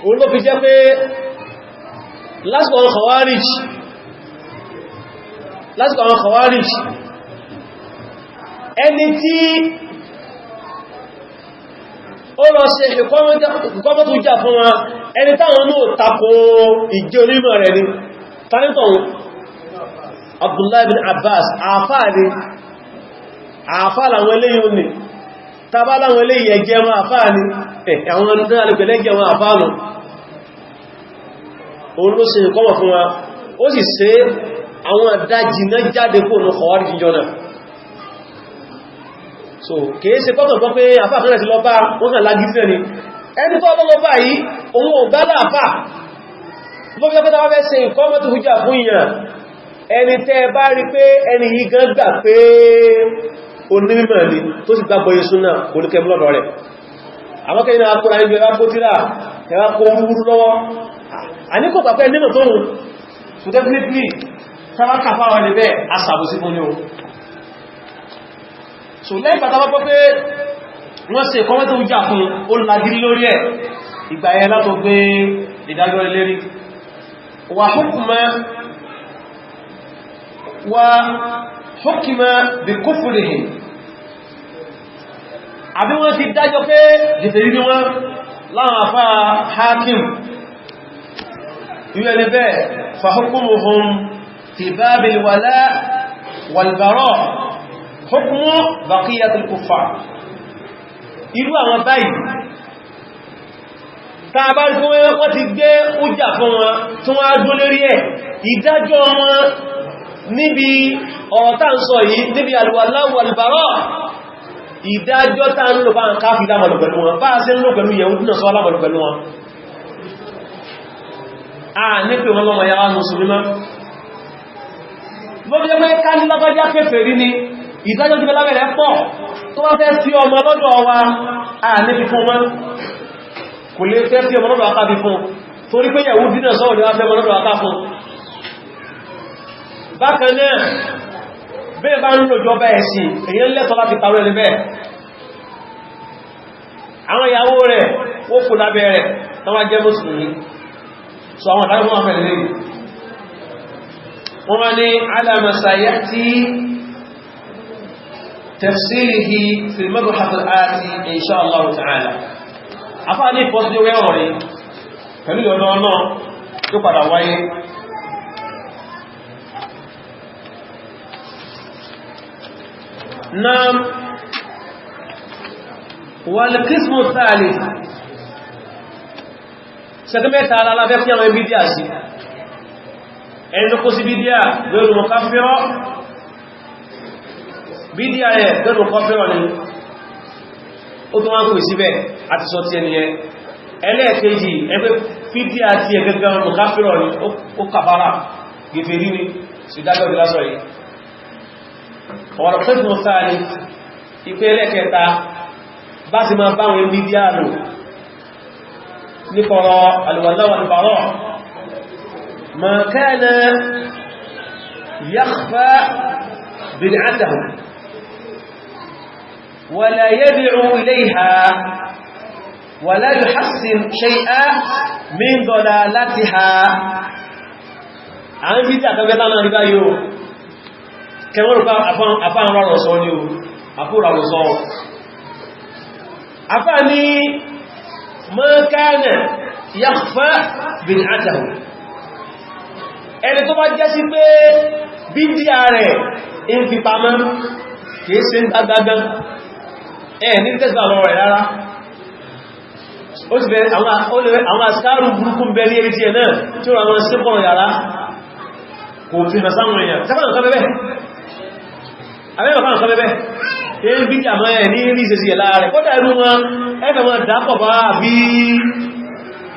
[SPEAKER 1] Òun ló fi jẹ́ pé lásìkò àwọn Khawarij, ẹni tí ó lọ ṣe ìkọ́mọ́tò hujja fún wọn, ẹni táwọn náà tako ìjẹ́ onímọ̀ rẹ̀ ni tánítọ̀hún Abdullahi bin Abbas, àfáà ni, àfáà làwọn eléyìí ní tàbá láwọn eléyìí ẹjẹ́ wọn àfáà ni, àwọn ọdún alẹ́gbẹ̀lẹ́gẹ́ wọn àfáà nù. Òun ló ṣe ìkọ́mọ̀ fún wa, ó sì ṣe àwọn àdájì náà jáde kó ní Khawarij jíjọ náà. So kìí ṣe kọ́kàn gbọ́ pé àfáà kan ti lọ bá wọ́n kàn lágídí náà ni, ẹni tó lọ́lọ́ bá yìí òun ò gbá láàfáà. Ló fi ọkọ́ta wá fẹ́ ṣe ìkọ́mọ̀ tó hujja fún ìyàn, ẹni tẹ́ bá rí pé ẹni yìí gan gbà pé onímọ̀ ni tó sì gbàgbọ́ Jésù náà, kò ní kẹmú lọ́dọ̀ rẹ̀. Àwọn kẹ́ iná akọ́ra níbi ẹwà kó tíra ẹwà kó rúrú lọ́wọ́, a ní kò pàpẹ́ nímọ̀ tó hùn. So definitely sáwá kàfàwà ní bẹ́ẹ̀ asàbòsí fún ní o. So lẹ́yìn pàtàkì pọ́ pé wọ́n ṣe kọ́mọ́ tó jà fún ó lagírí lórí ẹ̀, ìgbà yẹn látó gbé ìdájọ́ lérí. Wà hukma wa hukima bí kufrihim, àbí wọ́n ti dájọ́ pé jẹ̀fẹ̀rí ní wọ́n láwọn àfá hakim, ìwé ẹni bẹ́ẹ̀ fa hukmuhum fi babil wala wal bara hukmu baqiyatil kuffar. Irú àwọn báyìí tàbá rí fún wọ́n ti gbé újà fún wọn tí wọ́n á dó lérí ẹ̀, ìdájọ́ wọn níbi ọ̀rọ̀ tá ń sọ yìí, níbi al-wala wal-bara, ìdájọ́ tá ń lò bá ń káfí lámọ̀lù pẹ̀lú wọn, bá ṣe ń lò pẹ̀lú Yẹhudi náà sọ lámọ̀lù pẹ̀lú wọn. A ní pé wọn lọ́mọ yàwá mùsùlùmí mọ́. Ló fi jẹ́ pé ká ní lágbájá kèfèrí ni, ìdájọ́ ti bẹ́lábẹ̀rẹ̀ pọ̀, tó wá fẹ́ sí ọmọ lọ́dọ̀ wa, a ní fi fún wọn, kò lè fẹ́ sí ọmọ lọ́dọ̀ aká fi fún, torí pé Yẹhudi náà sọ́wọ́ ni wá fẹ́ ọmọ lọ́dọ̀ aká fún. Bákan náà, bẹ́ẹ̀ bá ń lò jọba ẹ̀sìn, èyàn lẹ́tọ̀ọ́ láti parọ́ ẹni bẹ́ẹ̀. Àwọn ìyàwó rẹ̀ ó kò lábẹ́ rẹ̀ tán wá jẹ́ mùsùlùmí. So àwọn àdájọ́ wọn fẹ̀lẹ̀ lẹ́yìn wọ́n wá ní alamasayati tafsirihi fil mabhath al-ati insha Allah ta'ala. Afá ní ìfọ́síwẹ́ ọ̀rẹ́ pẹ̀lú ọ̀nà náà tó padà wáyé. Naam, wal-qismu thalith, sẹ́kẹ́mẹ́ta alábẹ́ fí àwọn bídíà sí. Ẹni tó kó sí bídíà lórí mọ̀káfírọ́, bídíà rẹ̀ lórí mọ̀káfírọ́ ni ó tó wá ń pè síbẹ̀ àti sọ ti ẹni yẹn. Ẹlẹ́ẹ̀kejì, ẹgbẹ́ bídíà ti ẹgẹ́gẹ́ mọ̀káfírọ́ ni, ó kàfàrà gẹ̀fẹ̀rí ni, sí dájọ́ bí lásọ̀ yìí. Ọ̀rọ̀ pẹ́sùn sáàrí ìpé ẹlẹ́ẹ̀kẹta bá sì máa báwọn bídíà lò nípọ̀rọ̀ alwala wal-bara, ma kana yakhfa bid'atahu wala yad'u ilayha wala yuhassin shay'an min dalalatiha. Àwọn bídíà kan bẹ́ta náà rí báyìí o, kẹwọ́n rúpa àfáà rọrọ̀ sọ ní o, àfúrà rọ̀ sọ. Àfáà ní ma kana yakhfa bid'atahu, ẹni tó bá jẹ́ sí pé bídíà rẹ̀ ń fi pamọ́, kìí ṣe ń gbágbágán, ẹ̀ ní tẹ́sìbà lọ rẹ̀ rárá. Ó sì bẹ̀ àwọn àsìkárù burúkú ń bẹ ní eré tí ẹ̀ náà tí ó rà wọn sí kọ̀rọ̀ yàrá, kò fi hàn sáwọn èèyàn. Sẹ́fà nǹkan bẹ́bẹ́, àbẹ́bẹ̀ nǹkan bẹ́bẹ́, èyí bí àmọ́ ẹ̀ ní rí ìṣẹ́sí ẹ̀ láàrẹ̀. Kọ́dà irú wọn ẹgbẹ̀ wọn dápọ̀ bá àbí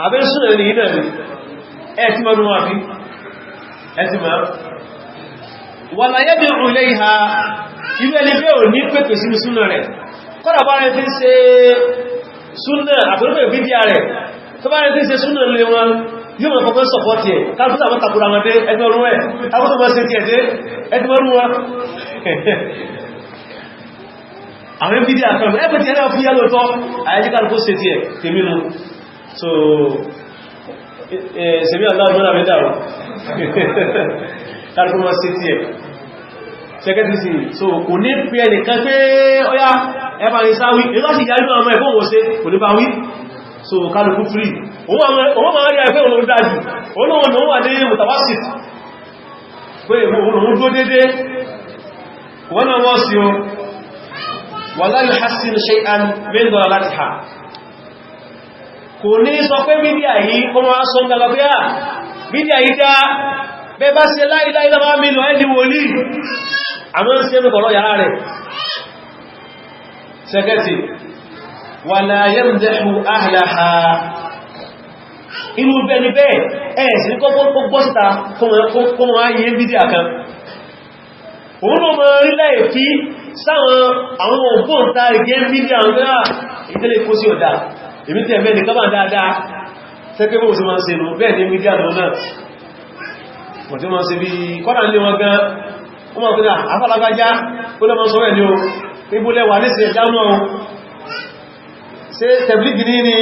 [SPEAKER 1] àbẹ́sùn ní ilẹ̀ rí ẹ̀ tí mọ́rún wọn àbí ẹ̀ tí mọ́ wà láyé bí ilé ìhà irú ẹni bẹ́ ò ní pèpè sínú súnà rẹ̀. Kọ́dà bá rẹ̀ tí ń ṣe súnà àtọ́lọ́pẹ̀ bídíà rẹ̀, tó bá rẹ̀ tí ń ṣe súnà lé wọn yóò mọ̀ fọ́kọ́ sọpọ́tì ẹ̀, káàkùsà mọ́ takura wọn dé ẹgbẹ́ orú ẹ̀, káàkùsà mọ́ sí ti ẹ̀ dé ẹgbẹ́ orú wọn. Àwọn bídí àkàrù ẹgbẹ́ tí ẹ̀rọ fún yẹ́ lóòtọ́ àyíkàlùkú ṣe tí ẹ̀ tèmínú. So sèmí aláàrùn mẹ́dàrù kàlùkù mọ́ sí tí ẹ̀ sẹ́kẹ́tìsì. So kò ní pé ẹnìkan pé ọyá ẹbà ní sáwí ìlọ́sì ìyá inú àwọn ẹ̀fọ́ òun ṣe kò ní bá wí. So kálùkù free, òun máa rí àìfẹ́ òun dájú, òun náà wà ní mutawasit pé òun dúró dédé, wọ́n náà wọ́n sí o. Wala yuhassinu shay'an min dalalatiha, kò ní sọ pé bídíà yìí kó máa sọ ń galọ pé à bídíà yìí dá bẹ́ bá ṣe láìláìlá mílò ẹ́dì wòlíì, àmọ́ ń ṣe mẹ́kọ̀lọ́ yàrá rẹ̀. Sẹ́kẹ́tì wala yamdahu ahlaha, inú bẹ́ẹ̀ ni bẹ́ẹ̀ ẹ̀ sí kọ́kọ́ gbọ́síta kó wọ́n á yé bídíà kan, òun náà mọ̀ rí láì fi sáwọn àwọn ògbóǹtarìgì mídíà ń gbá ìtẹ́lẹ̀ kó sí ọ̀dá, èmi tí ẹ̀mẹ́ nìkan bá dáadáa tẹ́kẹ́ bó sí máa ń ṣe nù bẹ́ẹ̀ ní mídíà lọ náà wọ́n tí wọ́n ṣe bí kọ́nà nílé wọn gan, wọ́n máa pínlẹ̀ afálágbájá ó lọ́ máa sọ rẹ̀ ní o, ibúlẹ̀ wà ní sí ẹ̀já náà ṣe tẹ̀blígì ní ní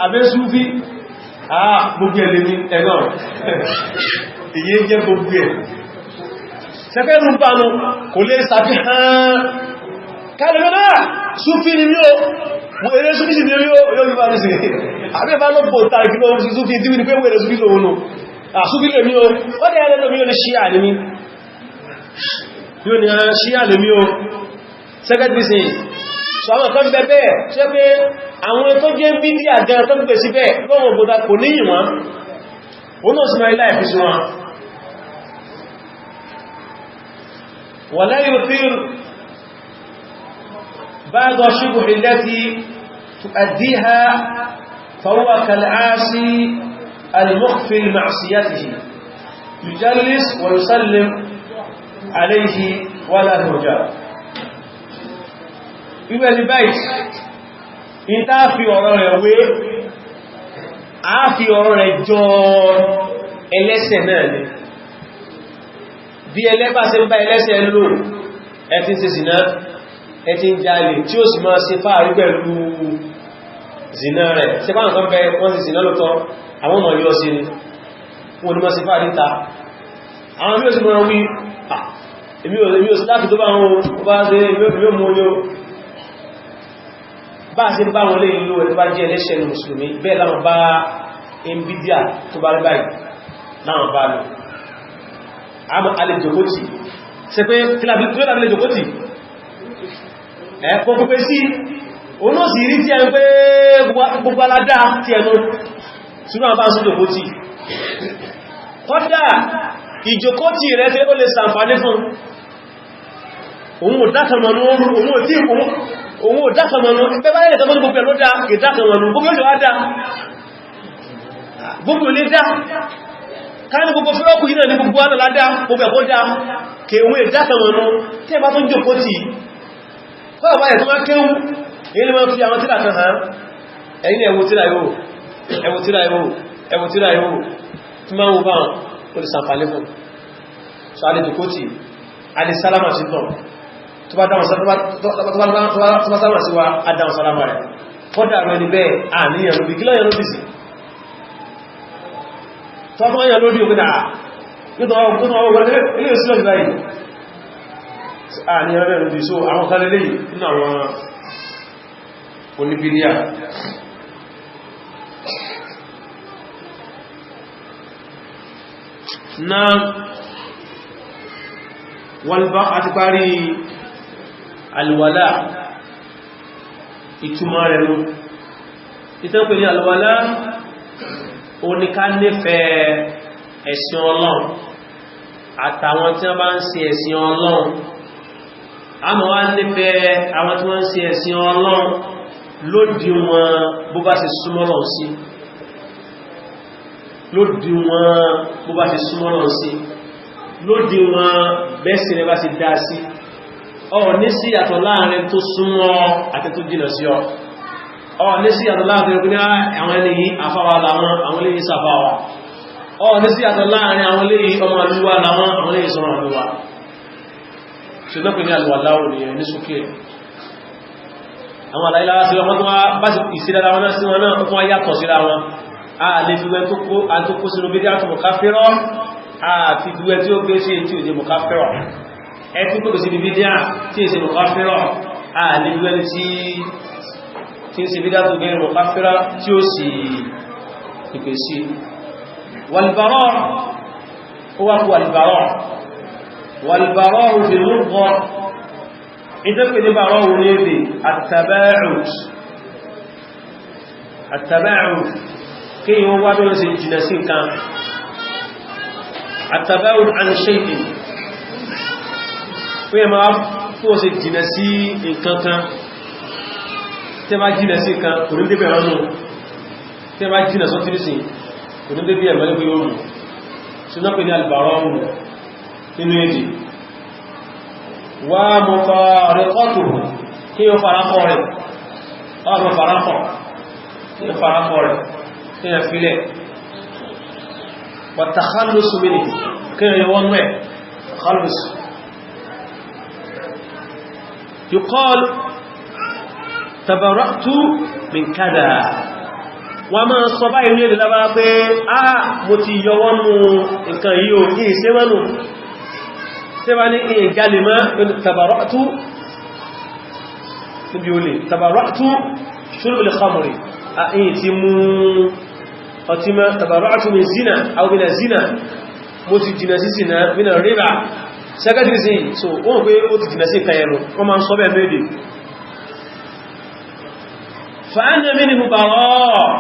[SPEAKER 1] abẹ́ súfí, ah gbogbo ẹ̀ lè ní ẹ̀gbọ́n èyí jẹ́ gbogbo ẹ̀ sẹ́fẹ́rù bánu kò lè sàfihàn kálẹ̀lọ́nà súfí ni mí o, wèrè súfí sí ni mí o, yóò bá ní sí àbẹ́bá ló bò tàbí lọ sí súfí tí wí ní pé wèrè súfí lòun nù, àsúfí lè mí o, ó dẹ̀ ẹlẹ́lọ́ mi ò ní ṣíà lè mí, yóò ní ṣíà lè mí o. Sẹ́kẹ́tìsì so àwọn kan bẹ bẹ́ẹ̀ ṣe pé àwọn tó jẹ́ bídíà gan tó pè sí bẹ́ẹ̀ lọ́wọ́ gbọ́dá kò níyìn wọn, ó náà sí máa ilá ìfisí wọn. ولا يثير بعض الشبه التي تؤديها فهو كالعاصي المخفي لمعصيته يجلس ويسلم عليه ولا يرجى. Ìwé ní báyìí in tá fi ọ̀rọ̀ rẹ̀ wé, a fi ọ̀rọ̀ rẹ̀ jọ ẹlẹ́sẹ̀ náà ni. Bí ẹlẹ́bà ṣe ń bá ẹlẹ́sẹ̀ lò, ẹ ti ń ṣe sìná, ẹ ti ń jalè, tí ó sì máa ṣe fáàrí pẹ̀lú Zina rẹ̀ ṣe bá nǹkan bẹ wọ́n sì zina lótọ́, àwọn ọmọ yóò sí ni wọ́n ni mọ́ sí fàárí ta. Àwọn mí ò sí mọ́ wí, èmi ò sí láti tó bá wọn bá ṣe èmi ò mú oyó. Bá ṣe bá wọn lè ìlú ẹ̀ tó bá jẹ́ ẹlẹ́ṣẹ̀ ní mùsùlùmí, bẹ́ẹ̀ láwọn bá nvidia tó bá rí báyìí láwọn bá lò. Àmọ́ alẹ́ jòkótì ṣe pé kí lábí jòkótì ẹ̀kọ́ pípẹ́ sí òun ó sì rí tí ẹ ń pé gbogbo aládá tí ẹnu ṣùgbọ́n bá ń sí jòkótì. Kọ́dà ìjòkótì rẹ̀ tí ó lè ṣàǹfààní fún òun ò dákanmọ̀nú, òun ò dákanmọ̀nú, ẹgbẹ́ bá lẹ́lẹ̀ tọ́gbọ́n gbogbo ẹ̀ ló dá ìdákanmọ̀nú, gbogbo ó dá gbogbo lè dá ká ní gbogbo fírọ́kù yìí náà ní gbogbo aládá gbogbo ẹ̀kọ́ dá kè òun ìdákanmọ̀nú. Tí ẹ bá tún jòkótì kọ́lọ̀ báyẹ̀ tó máa kéwú, èyí lè máa fi àwọn tíra kan hàn, ẹ̀yin ẹ̀wò tíra yóò, ẹ̀wò tíra yóò, ẹ̀wò tíra yóò, tí máa ń wo báwọn ó lè sàǹfààní fún. So a lè jòkótì, a lè sálámà sí tàn, tó bá sálámà sí wa, a dáhùn sálámà rẹ̀. Kọ́dà rẹ̀ ni bẹ́ẹ̀ àníyàn lóbi, kí lọ́yàn lóbi sí? Tó bá yàn lóbi òkúta, ilé ìsílẹ̀ báyìí àníyàn rẹ̀ lóbi. So àwọn kan lélẹ́yìí nínú àwọn oníbíríà. Na wàlbá àti parí alwàlá, ìtumọ̀ rẹ̀ nú. Ìtàn pè ní alwàlá, oníká nífẹ̀ẹ́ ẹ̀sìn Ọlọ́run àtàwọn tí wọ́n bá ń ṣe ẹ̀sìn Ọlọ́run. A mọ̀ wá nífẹ̀ẹ́ àwọn tí wọ́n ń ṣe ẹ̀sìn Ọlọ́run lódí wọn bó bá ṣe súnmọ́ Ọlọ́run sí, lódí wọn bó bá ṣe súnmọ́ Ọlọ́run sí, lódí wọn bẹ́sì rẹ̀ bá ṣe dá sí. Ọ ní sí yàtọ̀ láàrin tó súnmọ́ àti tó jìnà sí ọ. Ọ ní sí yàtọ̀ láàrin tó ní àwọn ẹni yìí àfáwà làwọn, àwọn eléyìí sàfáwà. Ọ ní sí yàtọ̀ láàrin àwọn eléyìí ọmọ àlúwà làwọn, àwọn eléyìí sọmọ àlúwà. Ṣùgbọ́n pé ní àlùwàláwò nìyẹn ní sókè àwọn àlàyé lára sí wọn tó wá bá sì ìsídára wọn náà sí wọn náà tó wá yàtọ̀ síra wọn. A lè fi wẹ́ tó kó sínú bídí àti mọ̀káfírọ́, àti fi wẹ́ tí ó gbé sí tí ò jẹ́ mọ̀káfírọ́, ẹ tí kò sí bídí à tí è ṣe mọ̀káfírọ́, a lè fi wẹ́ tí ń ṣe bídí àti gẹ́rẹ́ mọ̀káfírọ́ tí ó sì ìpè sí. Wàlbàrọ̀, ó wá kú wàlbàrọ̀. Wàlbàrọ̀ fi lugha, ìtẹ́pẹ̀ ní bàrọ̀ òun ní èdè àtàbá'ud, kí yíò wá bí wọ́n ṣe jìnà sí nǹkan, àtàbá'ud an shay'in, pé ma fún ó ṣe jìnà sí nǹkan kan. Tí a bá jìnà sí nǹkan kò ní débẹ̀ ránú, tí a bá jìnà sọ tírísì kò ní débẹ̀ ẹ̀mọ́lẹ́gbẹ̀ yóò mú. Ṣùgbọ́n pé ní albàrọ̀ òun nínú èdè wà mọ̀fàríkọ́tùhù, kí o farakọ́ rẹ̀, ọmọ farakọ́, kí o farakọ́ rẹ̀, kí o filẹ̀. Wà takhallusu minhu, kí o yíwọ́n mẹ́ takhallusu. Yuqal tabara'tu min kada, wọ́n máa sọ báyìí ní èdè lábára pé a mo ti yọwọ́ nù nǹkan yìí ò kí ìṣẹ́ mọ́nù. Tí bá ní ìjálè mọ́ tabara'tu níbi olè, tabara'tu shurbil khamri, a ìyìn tí mú ọtí mọ́, tabara'tu min zina aw min zina, mo ti jìnà sí zina, min riba sẹ́gẹ́tìrì sí. So wọ́n pé ó ti jìnà sí nǹkan ẹnu, wọ́n máa ń sọ bẹ́ẹ̀ méde. Fa'ana minhu bara',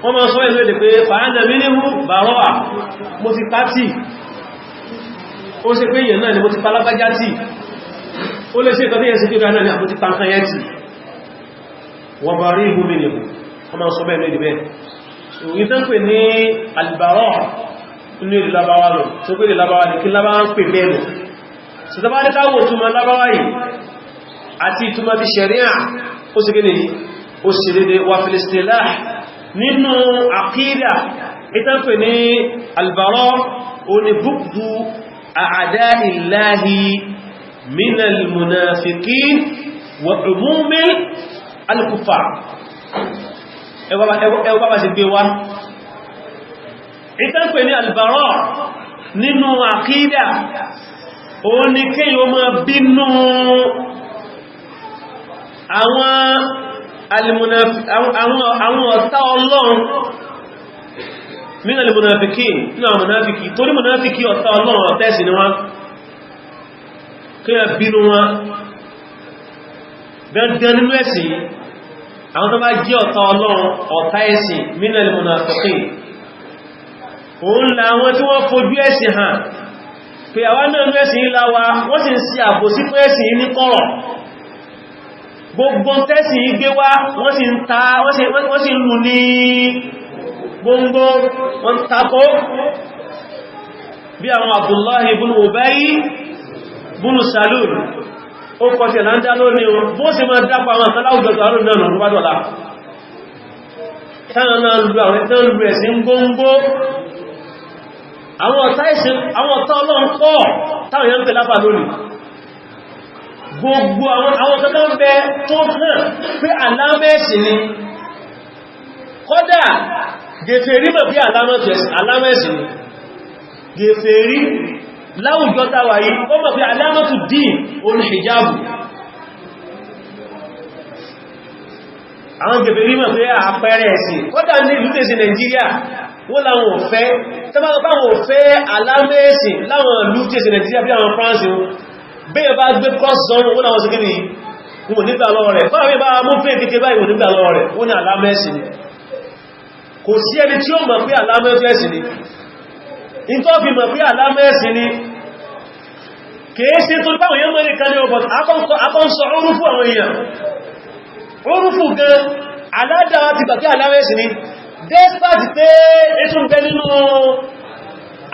[SPEAKER 1] wọ́n máa ń sọ bẹ́ẹ̀ méde pé fa'ana minhu bara', mo ti pátì, ó ṣe pé èèyàn náà ni mo ti palápájá tí ó lè ṣe ìkan tí yẹn sí kíkà náà ni àbútí pàǹkan yẹn tí wọ́n bá rí ìhú mìíràn, wọ́n máa sọ bẹ́ẹ̀ lórí bẹ́ẹ̀. Ìtàn pè ní albàrọ̀ inú èdè lábáwá lọ tó pé èdè lábáwá ní kí lábáwá ń pè bẹ́ẹ̀ lọ. So tó bá ní káwò túnmọ̀ lábáwá yìí àti ìtumọ̀ ti ṣẹ̀ríà, ó sì gẹ́nì ó sì dédé wà fil-istilah nínú àkídà. Ìtàn pè ní albàrọ̀ ó ní búkdù a'da'illahi minal munafiqin wa umumil al-kuffar. Ẹwọ bá ṣe gbé wá. Ìtànpẹ̀ ní albara nínú àkídà, òun ni kéyàn ó máa bínú àwọn ọ̀tá Ọlọ́run, min al-munafiqin, nínú àwọn munafiki, torí munafiki ọ̀tá Ọlọ́run, ọ̀tẹ́sì ni wọ́n. Kéyàn bínú wọn dandan nínú ẹ̀sìn. Àwọn tó bá jẹ́ ọ̀tá Ọlọ́run, ọ̀tá ẹ̀sìn, min al-munafiqin, òun làwọn tí wọ́n fojú ẹ̀sìn hàn pé àwọn náà ní ẹ̀sìn ìlà wa, wọ́n sì ń ṣe àbòsí fún ẹ̀sìn ní kọ̀rọ̀. Gbogbo tẹ́sìn gbé wá, wọ́n sì ń ta, wọ́n sì ń lù ní gbogbo, wọ́n takó, bí àwọn Abdullahi ibn Ubay ibn Salul. Ó kọ́ tí ẹ̀lá ń dá lónìí, bó sì máa dápa àwọn àtàláwùjọ tó àrùn náà lọ́rùn bá dọ̀lá, táwọn náà lù àwọn ìtàn lù ẹ̀sìn gbóngbó. Àwọn ọ̀tá ìsìn, àwọn ọ̀tá Ọlọ́run pọ̀ táwọn èèyàn ń pè láfà lónìí. Gbogbo àwọn kankan bẹ tó hàn pé àlámẹ́sìn ni. Kódà gẹ̀fẹ̀rí mọ̀ pé àlámẹ́sìn ni. Gẹ̀fẹ̀rí láwùjọ táwà yìí, ó mọ̀ pé alámọ́tù dín orí hijabu. Àwọn gẹ̀fẹ̀rí mọ̀ pé àpẹẹrẹ ẹ̀sìn. Kódà ní ìlú tẹ̀sí Nàìjíríà, wọ́n láwọn òfẹ́ tẹ́bàtàwọn òfẹ́ alámẹ́ẹ̀sìn láwọn ìlú tẹ̀sí Nàìjíríà, bí àwọn France, bẹ́ẹ̀ bá gbé cross zone, wọ́n láwọn síkiri, wọn nígbà lọ́wọ́ rẹ̀. Fáwọn bá mú fẹ́ kékeré báyìí, wọ́n nígbà lọ́wọ́ rẹ̀, wọ́n ní alámẹ́ẹ̀sìn ni. Kò sí ẹni tí ó mọ̀ pé alámẹ́ẹ̀sìn ni. In tó fi mọ̀ pé alámẹ́ẹ̀sìn ni, kìí sí tó báwọn èèyàn mẹ́rin kan ní ọbọ̀ akọ́nsọ orúfù àwọn èèyàn, orúfù gan aládáwà ti gbà pé alámẹ́ẹ̀sìn ni, despite pé ètò ń bẹ nínú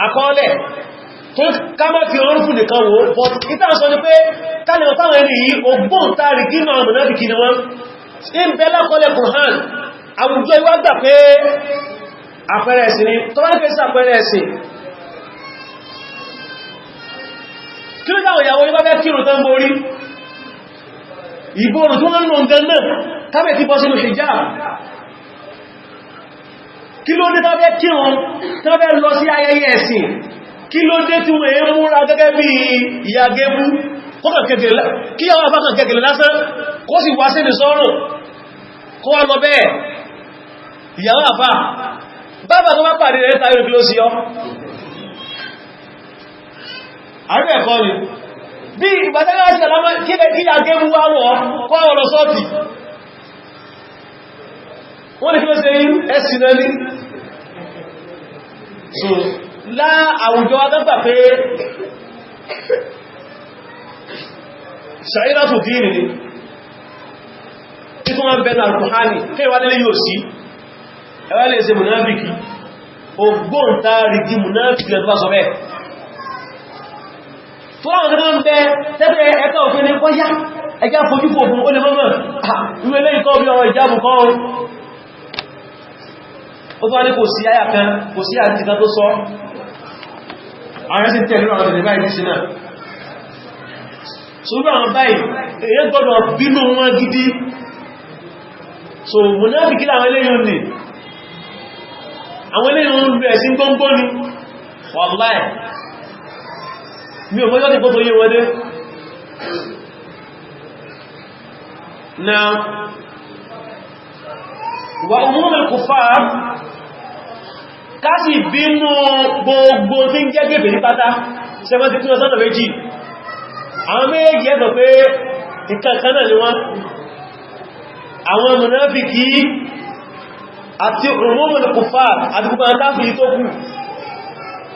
[SPEAKER 1] àkọọ́lẹ̀ tó ká má fi orúfù nìkan wò. But ìta sọ ni pé kálẹ̀ ọ̀táwọn ẹni yìí, ògbóǹtarìgì náà mùnáfìkì ni wọ́n ń bẹ lákọọ́lẹ̀ Kùránì. Àwùjọ ìwá gbà pé àpẹẹrẹ ẹ̀sìn ni. Tó bá ní pé sí àpẹẹrẹ ẹ̀sìn, kí ló dáwọn ìyàwó ní bá fẹ́ kírun tán borí ìbòrò tí wọ́n ń lò ń gan náà kábẹ̀ tí bọ́ sínú hijab? Kí ló dé tán fẹ́ kírun, tán fẹ́ lọ sí ayẹyẹ ẹ̀sìn, kí ló dé tí wọ́n èé múra gẹ́gẹ́ bí ìyà gẹ́bú? Kí yàwó àbákan kẹkẹ̀lẹ̀ lásán kó sì wá sí ní sọ́rùn, kó wá lọ bẹ́ẹ̀. Ìyàwó àfá bábà tó bá pàdé rẹ̀ tàbí, kí ló sí ọ́? Àrí ẹ̀kọ́ ni bí ìgbàtẹ́lá sí àlámọ́ kí yà gẹ́bú wá wọ́ kọ́ ọ̀rọ̀ sọ́ọ̀tì, wọ́n ni kí ló ṣe yí ẹ̀sìn náà ní. So lá àwùjọ agbẹ́gbà pé ṣàírátù dínì ni títún wọ́n bẹ̀rẹ̀ alkùhánì kí wá nílé yóò sí ẹwà lè ṣe mùnáfíkì. Ògbóǹtarìgì mùnáfíkì lẹ́tọ́ bá sọ bẹ́ẹ̀ tó àwọn tó ń bẹ tẹ́tẹ́ ẹ̀kọ́ òfin ní kọ́yá ẹjá fojúfò fún ó lè mọ́mọ̀ ìwé lẹ́yìn kọ́ bí ọ̀rọ̀ ìjábù kọ́. Ó tó wá ní kò sí àyà kan, kò sí àti kan tó sọ. Àwọn ẹ̀sìn tẹ̀lú àwọn tẹ̀lẹ̀ báyìí sí náà. So àwọn báyìí, èyàn gbọ́dọ̀ bínú wọn gidi. So mùnáfíkí láwọn eléyìn ní, àwọn eléyìn ń lú ẹ̀sìn gbóngbó ni. Wàláì, mi ò mọ́jọ́ tí kó tó yé wọlé na wà umumul kufar. Ká sì bínú gbogbo tí ń jẹ́ gẹ̀bẹ̀ ní pátá. Sẹ́mọ́ ti pín ọ̀sánà méjì? Àwọn méjì ẹ̀sọ̀ pé ìkankan náà ni wọ́n, àwọn mùnáfìkì àti umumul kufar àti gbogbo àwọn káfìrí tó kù,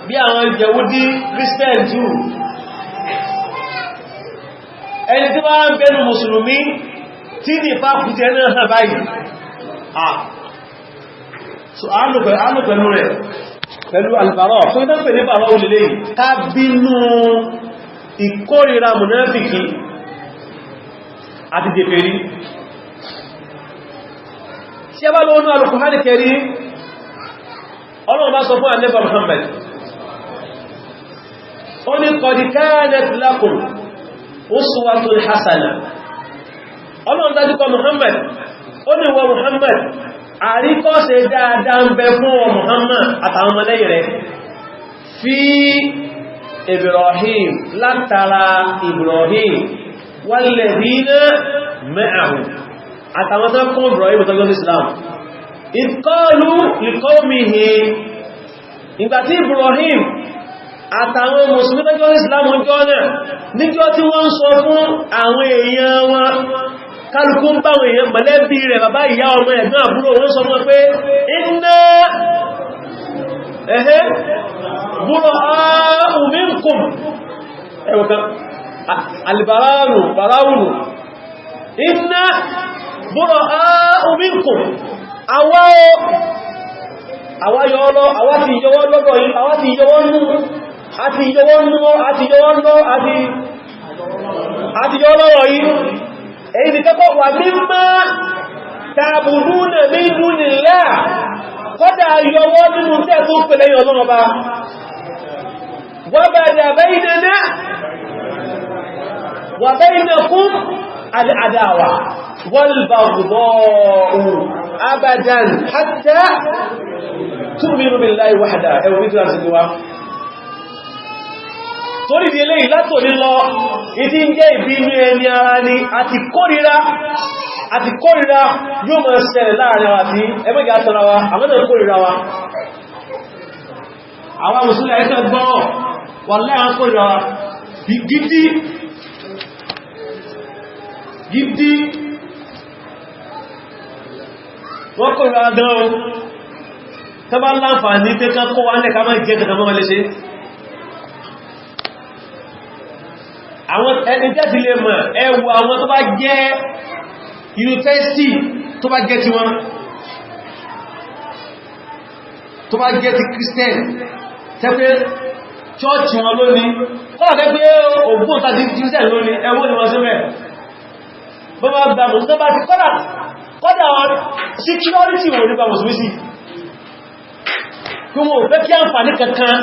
[SPEAKER 1] bí àwọn Yahudi, Christian, Jew. Ẹni tí wọ́n ń bẹnu mùsùlùmí tí ní ìfàkùtẹ̀ náà hàn báyìí, ah, so àánú pẹ̀lú rẹ̀ pẹ̀lú albàrọ̀ tó ní tán pè ní bàrọ̀ olèlé, ká bínú ìkórìíra mùnáfìkì àti dèfèrí. Tí a bá lọ́wọ́nú Al-Qur'an Karim, Ọlọ́run bá sọ fún Ànábì Muhammad, ó ní qad kanat lakum uswatun hasana. Ọlọ́run dájú kọ Muhammad, ó ní wọ Muhammad. Àríkọ́ṣe dáadáa ń bẹ fún ọ Muhammad àtàwọn ọmọlẹ́yìn rẹ̀ fi Ibrahim, látara Ibrahim, walladhina ma'ahu, àtàwọn tó kún Ibrahim tó gbọ́n Islam. Idh qalu liqawmihi, ìgbàtí Ibrahim àtàwọn mùsùlùmí tó gbọ́n Islam jọ náà, níjọ́ tí wọ́n ń sọ fún àwọn èèyàn wọn, kálukú ń báwọn èèyàn mọ̀lẹ́bí rẹ̀, bàbá, ìyá, ọmọ, ẹ̀gbọ́n, àbúrò, wọ́n sọ fún pé inna ẹ̀hẹ́ bura'u minkum, ẹwọ̀kan alìbàráàrù bàráwùnù, inna bura'u minkum, àwa yọ́lọ́, àwa ti yọwọ́ lọ́dọ̀ yìí, àwa ti yọwọ́ nú, àti yọwọ́ nú, àti yọwọ́ lọ́, àti yọwọ́ lọ́rọ̀ yìí. Èyí ni kẹ́kọ́ wà mimma ta'buduna min dunillah, kọ́dà yọwọ́ nínú tẹ́ tó pẹ̀lẹ̀ yọ lọ́nà bá wa bada baynana wa baynakum al-adawa wal-baghdā'u abadan hatta tu'minu billahi wahda. Ẹwọ bí tó wá torí di eléyìí, látò ní lọ, ìdí ń jẹ́ ìbínú ẹni ara ni àti kórìíra, àti kórìíra yóò máa ṣẹlẹ̀ láàrin wa àti ẹgbẹ́gẹ́ àtọ́ra wa. Àwọn náà kórìíra wa, àwọn mùsùlùmí ẹ̀kẹ́ gbọ́rọ̀ wà lẹ́yìn kórìíra wa gidi gidi. Wọ́n kórìíra gan o. Tẹ́ bá láǹfààní pé ká kó wá ní ẹ̀ká máa jẹ́ kẹta mọ́ léṣe. Àwọn ẹni tẹ́ ti lè mọ̀, ẹwọ àwọn tó bá jẹ́ yunifásitì, tó bá jẹ́ ti wọn, tó bá jẹ́ ti Christian, tẹ́ pé chọ́ọ̀chì wọn lónìí, kọ́nà tẹ́ pé ògbóǹta tàbí Christian lónìí, ẹwọ́ ni wọ́n sí mẹ́ bọ́ bá gba mùsùlùmí bá ti kọ́nà kọ́dà wọn security wọn nípa mùsùlùmí sí kí wọ́n fẹ́ kí àǹfààní kankan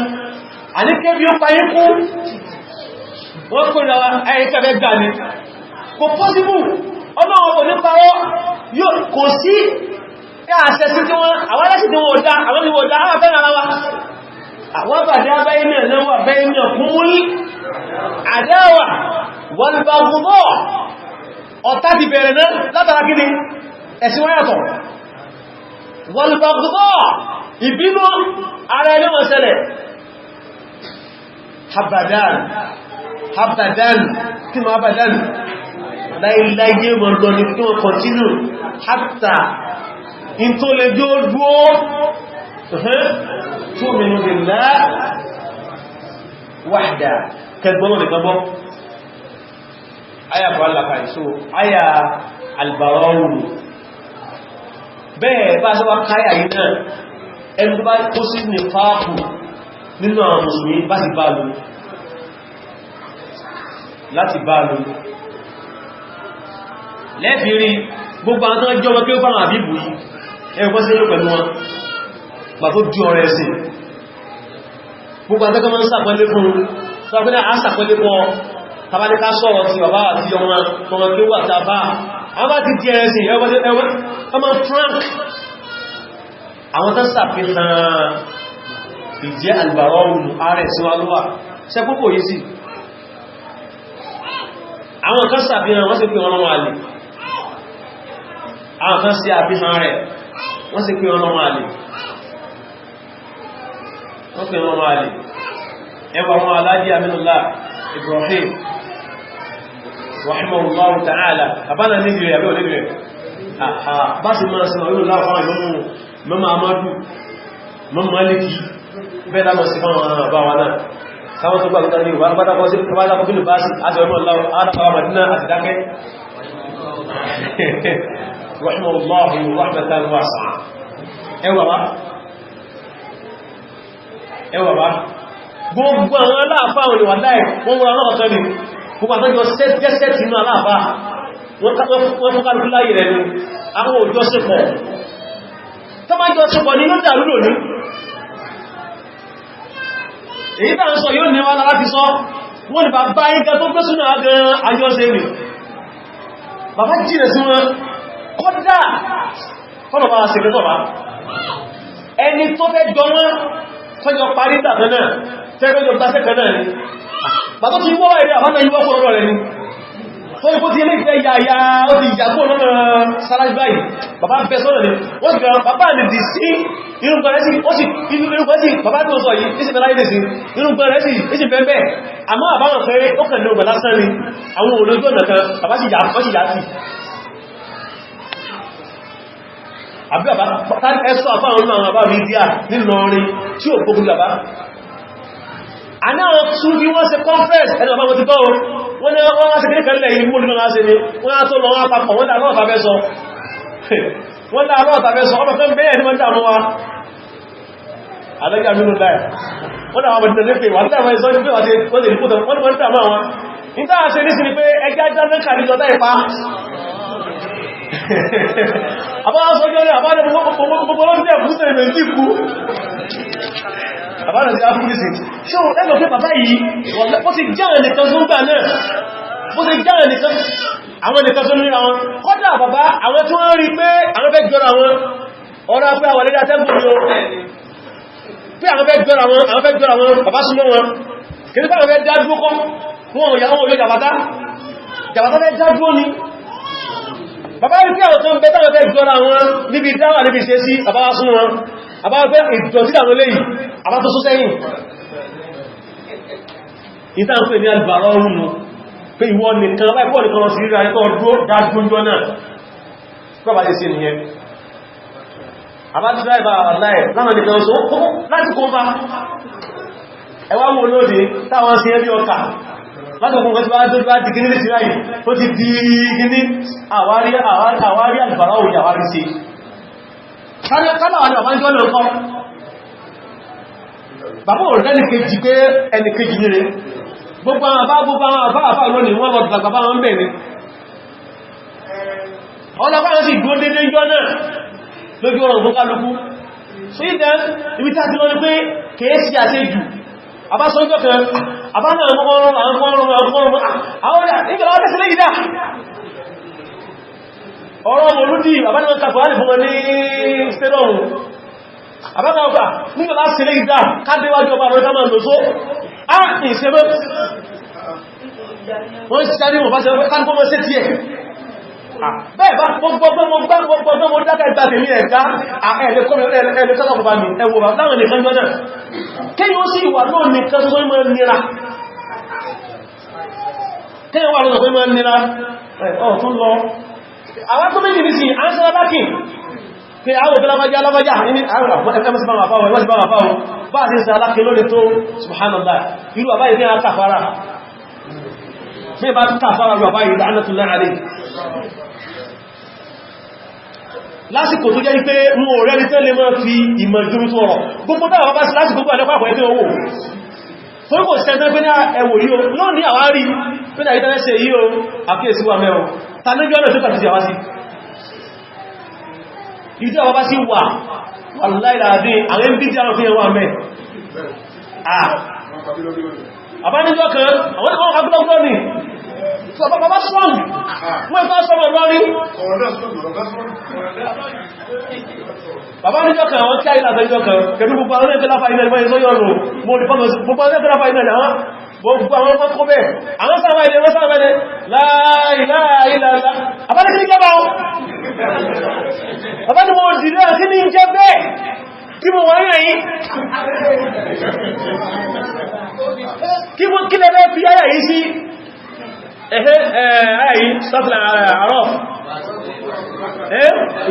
[SPEAKER 1] àníkẹ́ bí ó payé kú. Wọ́n kó ìrọ̀wà ẹ̀ẹ́kẹ́fẹ́ gbà ní kò possible. Ọlọ́run ò ní parọ́, yóò kò sí àṣẹ sí tí wọ́n, àwọn aláṣì tí wọ́n dá, àwọn tí wọ́n dá, àwọn fẹ́ràn ara wa. Àwọn bàdá bẹ́ẹ̀nà náà bẹ́ẹ̀nà kúmúl àdáwà wal-baghdha, ọ̀tá ti bẹ̀rẹ̀ náà látara kí ni ẹ̀sìn wọ́n yàtọ̀. Wal-baghdha, ìbínú ara ẹni wọ́n ṣẹlẹ̀ abadan abadan. Kí ma abadan? Láìláyé mọ̀ lọ ní kí wọ́n continue hatta in tó lè jó dúó tu'minu billahi wahda, kẹgbọ́nà nìkan bọ́. Aya kọ́ aláka ìṣó aya albarawù bẹ́ẹ̀ bá ṣe wá káyà yìí náà, ẹni tó bá kó sí ní fáàpù nínú àwọn mùsùlùmí bá sì bá lò láti bá lò lẹ́fìrí gbogbo àwọn tó jẹ́ ọmọ kí ó fáwọn àbíbù yìí, ẹgbọ́n sí ló pẹ̀lú wọn bà tó jú ọ̀rẹ́ ẹ̀sìn. Gbogbo àwọn tó kọ́ ń sàpẹ́lé fún sàpẹ́lé àsàpẹ́lé pọ̀ tàbáníká sọ̀rọ̀ ti bàbá àti ọmọ ọmọ kí ó wà tàbá àwọn bá ti di ẹ̀sìn ọmọ frank. Àwọn tó sàfihàn ìjẹ́ albàrọ̀rùn ààrẹ sí wá lówà ṣe púpọ̀ yìí sí. Àwọn kan sàfihàn, wọ́n sì pé ọlọ́run àlè. Àwọn kan sí àfihàn rẹ̀, wọ́n sì pé ọlọ́run àlè, wọ́n pè ọlọ́run àlè. Ẹwà wọn alájí Aminullah Ibrahim rahimahullahu ta'ala, àbánà níbi rẹ̀ àbẹ́ òníbi rẹ̀ bá sì máa sin ọ̀rọ̀ láàfáà ìmọ́mù mọ́mọ́ Amadu, mọ́mọ́ Maliki, bẹ́ẹ̀ lámọ̀ sí fáwọn àbá wa náà káwọn tó gbàgbà ní ìwà bá sí bá sí àti ọmọ aláwọ̀ Madina àti dákẹ́. Rahimahullahu rahmatan wasi'a. Ẹwà bá ẹwà bá gbogbo àwọn aláàfáà òní wà láì wọ́n wọ́n náà tọ́ ni gbogbo àtọ́jọ jẹ́sẹ̀tì inú aláàfáà wọ́n fún kálukú láyé rẹ̀ ni àwọn òjò sípọ̀ tó bá jọ sípọ̀ ní yóò dàrú lónìí. Èyí tàà ń sọ yóò ní wá láti sọ wọ́n ni bàbá igá tó gbé súnà gan àjọṣe rẹ̀, bàbá jìnà sí wọn. Kódà Fọ́nà bá ṣe kẹ́kọ̀ọ́ bá ẹni tó fẹ́ jọ wọ́n tọ́jọ parí tàbí náà tẹ́gbẹ́jọ gbáṣẹ́ kan náà ni. Bàtọ́ ti wọ́ ẹ̀rẹ́ àbáta yíwọ́ fún ọ̀rọ̀ rẹ̀ ni. Tó ikú ti ilé ìfẹ́ yàyà ó ti ìyàgbó lọ́nà sárájú báyìí. Bàbá bẹ́ sọ́nà ni, wọ́n sì gbẹ̀rọ bàbá ní dì sí irúgbọ́n rẹ̀ sí, ó sì irúgbọ́n sí bàbá tó sọ yìí, ìsìn mẹ́láyé dì sí, irúgbọ́n rẹ̀ sí, ìsìn bẹ́ẹ̀. Àmọ́ àbáwọn fẹ́rẹ́ ó kàn ní ọgbà lásán ni, àwọn olójú ọ̀nà kan, bàbá sì yà sí. Àbí bàbá ẹ̀sọ́ àfáwọn náà bàbá mi díà nílọrin tí ò gbógun bàbá. Àná àwọn tún bí wọ́n ṣe conference ẹni bàbá wọn ti bọ́ wọ́n ní wọ́n wá sí kí ní kẹ́lẹ̀ ìlú mú ṣe ni wọ́n á tó lọ wọ́n papọ̀ wọ́n dà lọ́ọ̀ta fẹ́ sọ. Wọ́n dà lọ́ọ̀ta fẹ́ sọ, ọmọ kan bẹ́ẹ̀ ni wọ́n dà mọ́ wa. Àlẹ́gbẹ̀ àmínú láì. Wọ́n dà àwọn ọmọdé lépè wà tí àwọn ìsọ́ ní pé wọ́n ti rí wọ́n dà mọ́ àwọn. Nígbà ṣe ní sí ni pé ẹjá jáde kàrí lọ dáìpa. Àbáwọn sọ́jọ́ ní àbáwọn gbogbo lọ́dún ẹ̀kú tẹ̀lé méjì kú. Àbáwọn ti áfúrísì. Ṣé o lẹ́gbẹ̀ẹ́ pé bàbá yìí, ó ti jáà nìkan tó ń gbà náà, ó ti jáà nìkan, àwọn nìkan tó ń ríra wọn. Kọ́dà bàbá, àwọn tí wọ́n rí pé àwọn fẹ́ jọra wọn, ọ̀rọ̀ pé àwọn lédè atẹ́gùn ni ó, pé àwọn fẹ́ jọra wọn, àwọn fẹ́ jọra wọn, bàbá súnmọ́ wọn. Kìí pé àwọn fẹ́ dá dúró kọ́, wọn ò yà wọn ò yọ jàbátá. Jàbátá fẹ́ dá dúró ni. Bàbá rí pé àwọn tó ń bẹ táwọn fẹ́ jọra wọn níbi dáwà níbi ṣe sí, bàbá wá súnmọ́ wọn. Àbá fẹ́ ìdọ̀tí àwọn eléyìí, àbá tó sún sẹ́yìn. Ìta ń pè ní alìbàrọ̀ ọrùn pé ìwọ nìkan báyìí pọ̀ nìkan lọ sí ríra ẹ̀kọ́ dúró dájújọ́ náà. Bàbá ṣe sí nìyẹn. Àbá tí dáìbà aláì láwọn nìkan sọ láti kó bá. Ẹwà wo lóde táwọn sí ẹbí ọkà. Láti ọkùnrin kan tí wá tó bá di gíní sí ráyìí tó ti di gíní àwárí alìbàrọ̀ òyìn àwárí sí. Kálàwà ní bàbá ń jọ́ náà kọ́. Bàbá ò lẹ́nìkejì pé ẹnìkejì ní rẹ̀. Gbogbo àwọn àbá gbogbo àwọn àbá àfà lónìí wọ́n lọ dàgbà wọn bẹ̀ ni. Ọlọ́pàá sì dúró dédé jọ náà lójú ọ̀rọ̀ fún kálukú. So ìdẹ́ ibi tí a ti lọ ní pé kèé sí àṣejù. Àbá sọ ìjọ kan, àbá náà ọ̀rọ̀ mọ̀lúdì àbá ní wọ́n kàfà á lè fún wọn ní stadium. Àbákan ọgbà nígbà láti ṣe lè ìdá kádéwájú ọba rẹ̀ ká máa lò só. Á ìṣẹ́mọ́. Wọ́n sì sáré wọ́n bá ṣe ọgbẹ́ káàkiri mọ́ sí tí ẹ̀. Bẹ́ẹ̀ bá gbogbo mo dákà ìgbà tèmi ẹ̀dá ẹ̀lẹ́kọ́lọ́pọ̀ bá mi ẹwọ bá láwọn nìkan jọ náà. Kéyìn ó sì wà náà nìkan tó mọ́ nira. Kéyìn wà lọ́nà tó mọ́ nira. Ọ̀ tún lọ. Àwọn tó méjì ní sí, à ń sọ́rọ̀ lákìn pé àwọn òbí lábájá lábájá ní àwọn ẹmọ́sí bá sí ṣe alákẹ́ lórí tó subhanallah irú àbáyé ní àkàfàrà ní bá kàfàrà rú àbáyé la'natullahi alayhi lásìkò tó jẹ́ pé mú ọ̀rẹ́ ní tẹ́lẹ̀ máa fi ìmọ̀ ìdúrú tó ọ̀rọ̀ gbogbo táwọn bá sí lásìkò gbogbo àdẹ́pàpọ̀ ẹgbẹ́ owó torí kò sẹ́ntẹ́ pé ní ẹwò yíò lónìí àwárí pé ní àyíká yíò àkíyèsí wà mẹ́wọ̀n ta lójú ọ̀nà tó pàtàkì àwá sí ìdí àwọn bá sí wà wàláìláàdín àwọn ẹbí tí àwọn fíyàn wà mẹ́. Àbánijọ́ kan, àwọn agbọ́gbọ́ ní, bàbá strong, wọ́n ìfẹ́ sọmọ̀ lórí. Bàbá níjọ́ kan, àwọn kí àìlà àtẹjọ́ kan, kẹ̀lú gbogbo àwọn ẹgbẹ́ láfà ilẹ̀ ìmọ̀ ìsọ́yọ̀nù, mo rí fọ́nà gbogbo àwọn ẹgbẹ́ láfà ilẹ̀ àwọn gbogbo àwọn ọmọ kó bẹ́ẹ̀, àwọn sáwà ilẹ̀ wọ́n sáwà ilẹ̀ láìláìláìlá. Àbá ní kí ní jẹ́ bá wọn? Bàbá ní mo dìde kí ní jẹ́ bẹ́ẹ̀ kí mo wọ́n yẹn yìí kí mo kí lẹ́bẹ́ fi ayà yìí sí ẹ̀hẹ́ ayà yìí sọ́tìlà àárọ̀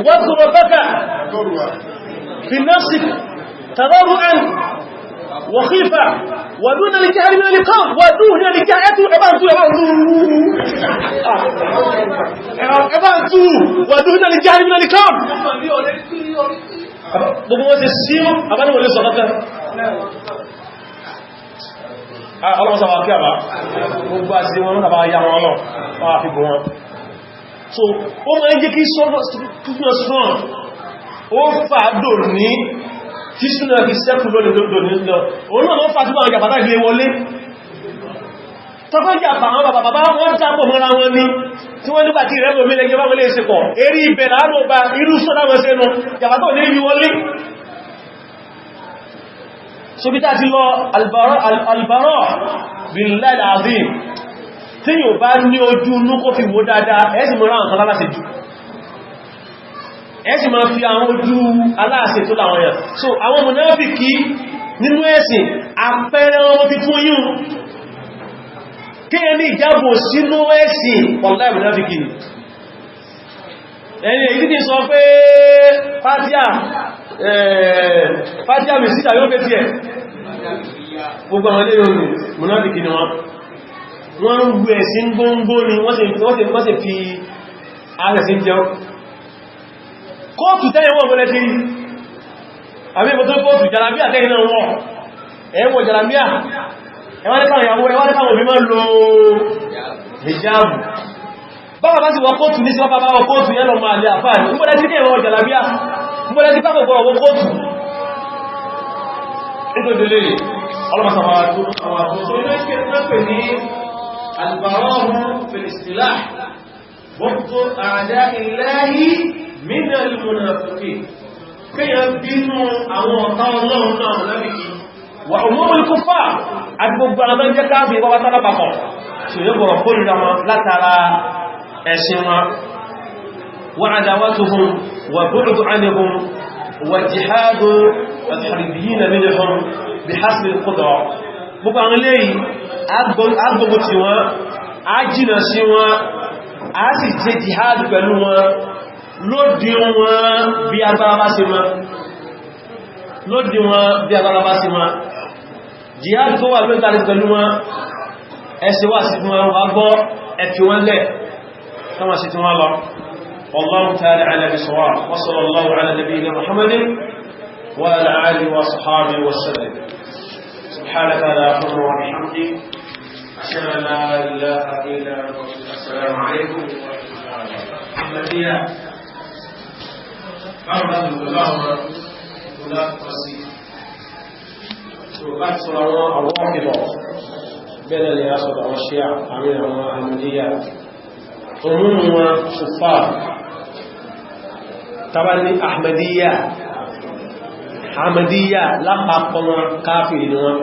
[SPEAKER 1] واذكر ربك في نفسك تضرعا وخيفة ودون الجهر من القول ودون الجهر ẹbá tú ودون الجهر من القول gbogbo wọ́n ti sí àbáníwò lè sọ kankan ọlọ́wọ́ sáwà kí àbá gbogbo àti wọn náà bá yá wọn lọ wọ́n fi bù wọn. So ó máa ń jẹ́ kí súnà strong ó fà dò ní tí súnà fi sẹ́kù lónìí lónìí lọ òun náà ló fà tí wọ́n jàbátá ilé wọlé. Tọ́kọ́ jàpá àwọn bàbá bàbá wọ́n jápọ̀ mọ́ra wọn ní tí wọ́n nígbà tí ìrẹ́lò mílẹ̀ gẹ́bá wọlé ìsìnkọ̀ eré ibẹ̀ láàrín ọba irú sọ́dá wọn sẹ́nu jàpá tó ní ìwọlé. So bí tá ti lọ albaro billahi alazim, tí yóò bá ní ojú inú kó fi wò dáadáa, ẹ sì mọ́ra nǹkan láláṣẹ jù, ẹ sì máa fi àwọn ojú aláàṣẹ tó láwọn yàn. So àwọn mùnáfìkí nínú ẹ̀sìn, àpẹẹrẹ wọn fi fún yín kí ẹ ní ìjábò sínú ẹ̀sìn, wallahi mùnáfìkí ni ẹni èyí tí sọ pé fàtíà mi síta yóò fẹ́ tí ẹ̀ gbogbo àwọn ilé yóò mùnáfìkí ni wọ́n. Wọ́n ń gbé ẹ̀sìn gbóngbó ni wọ́n sì fi ààrẹ̀sìn jẹun. Kóòtù tẹ́yìn wọ́n mọ́lẹ́ tí rí àbí ìbò tó kóòtù jàlábíà tẹ́yìn náà wọ́n ẹ̀wọ̀n jàlábíà, ẹwọ́n ní káwọn ìyàwó, ẹwọ́n ní káwọn òbí máa lo hijabu. Báwọn bá sì wọ kóòtù ní sí wọ́n bá wọ kóòtù yẹn lọ máa lè àfáà ní mọ́lẹ́ tí kẹ́wọ́n jàlábíà, mọ́lẹ́ tí káwọn wọ kóòtù. Nítorí lè ọlọ́mọsàwà tó ní البراء في الاصطلاح بغض أعداء الله من المنافقين، kéèyàn bínú àwọn ọ̀tá Ọlọ́run náà mùnáfìkí wà umumul kuffar àti gbogbo àwọn tó ń jẹ́ káàfì wọ́n bá tálápapọ̀ tí ó gbọ́rọ̀ kórìíra wọn látara ẹ̀sìn wọn, wa adawatuhum wa bu'du anhum wa jihadu al-harbiyyin minhum bihasbi al-qudra. Gbogbo àwọn eléyìí agbogbo tí wọ́n á jìnà sí wọn, á sì jẹ́ jihad pẹ̀lú wọn lódí wọn bí agbára bá sí wọn, lódí wọn bí agbára bá sí wọn. Jihad tó wà lórí pẹ̀lú wọn, ẹsẹ̀ wà sí wọn wà gbọ́, ẹ̀fì wọn lẹ̀ kama sí tí wọ́n lọ. Wallahu ta'ala a'lam bis-sawab, wa sallallahu ala nabiyyina Muhammadin wa ala alihi wa sahbihi wa sallam. سبحانك اللهم وبحمدك، أشهد أن لا إله إلا أنت. السلام عليكم ورحمة الله وبركاته. Ahmadiyya, báwo láti lò pẹ̀lú àwọn olùdásí tó láti sọ àwọn ọ̀kìlọ̀, bẹ́ẹ̀ ni a sọ̀rọ̀ àwọn Shia àmì àwọn Ahmadiyya òmúnú wọn ṣùfà tàbí ní Ahmadiyya, Ahmadiyya lápapọ̀ wọn káfìrí ni wọn.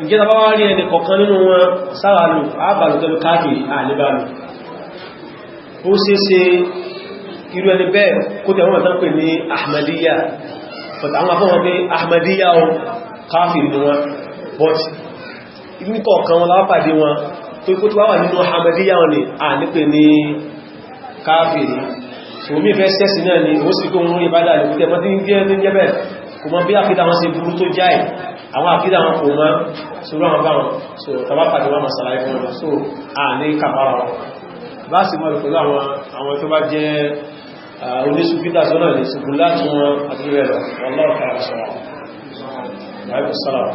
[SPEAKER 1] Ìjẹ́ tàbá wá rí ẹni kọ̀kan nínú wọn sáwàlù àbàlù pẹ̀lú káfìrí àlébàlù, ó ṣe ṣe irú ẹni bẹ́ẹ̀ kó tẹ̀wọ́n mọ̀ tán pè ní Ahmadiyya, but àwọn afọ́wọ́n pé Ahmadiyya o káfìrí ni wọn, but ní kọ̀ọ̀kan wọn lápàdé wọn tó kó tó wà nínú Ahmadiyya wọn ni à ní pè ní káfìrí. So mi fẹ́ sẹ́sì náà ni ó sì kó wọn ìbádà ní kútẹ́ mọ́ tí ń jẹ́ bẹ́ẹ̀, kò mọ̀ bí àkídà wọn ṣe burú tó jáì, àwọn àkídà wọn kò mọ́ sórú àwọn báwọn. So tàbá pàdé wọn masàlàyé fún wọn, so à ní kàfàrà wọn bá sì mọ́ pẹ̀lú àwọn tó bá jẹ́ oníṣùfíta sọ́nà ní ṣùgbùn láti wọn àti rẹ̀ lọ. Wallahu ta'ala sọ́wọ́. Wa salam.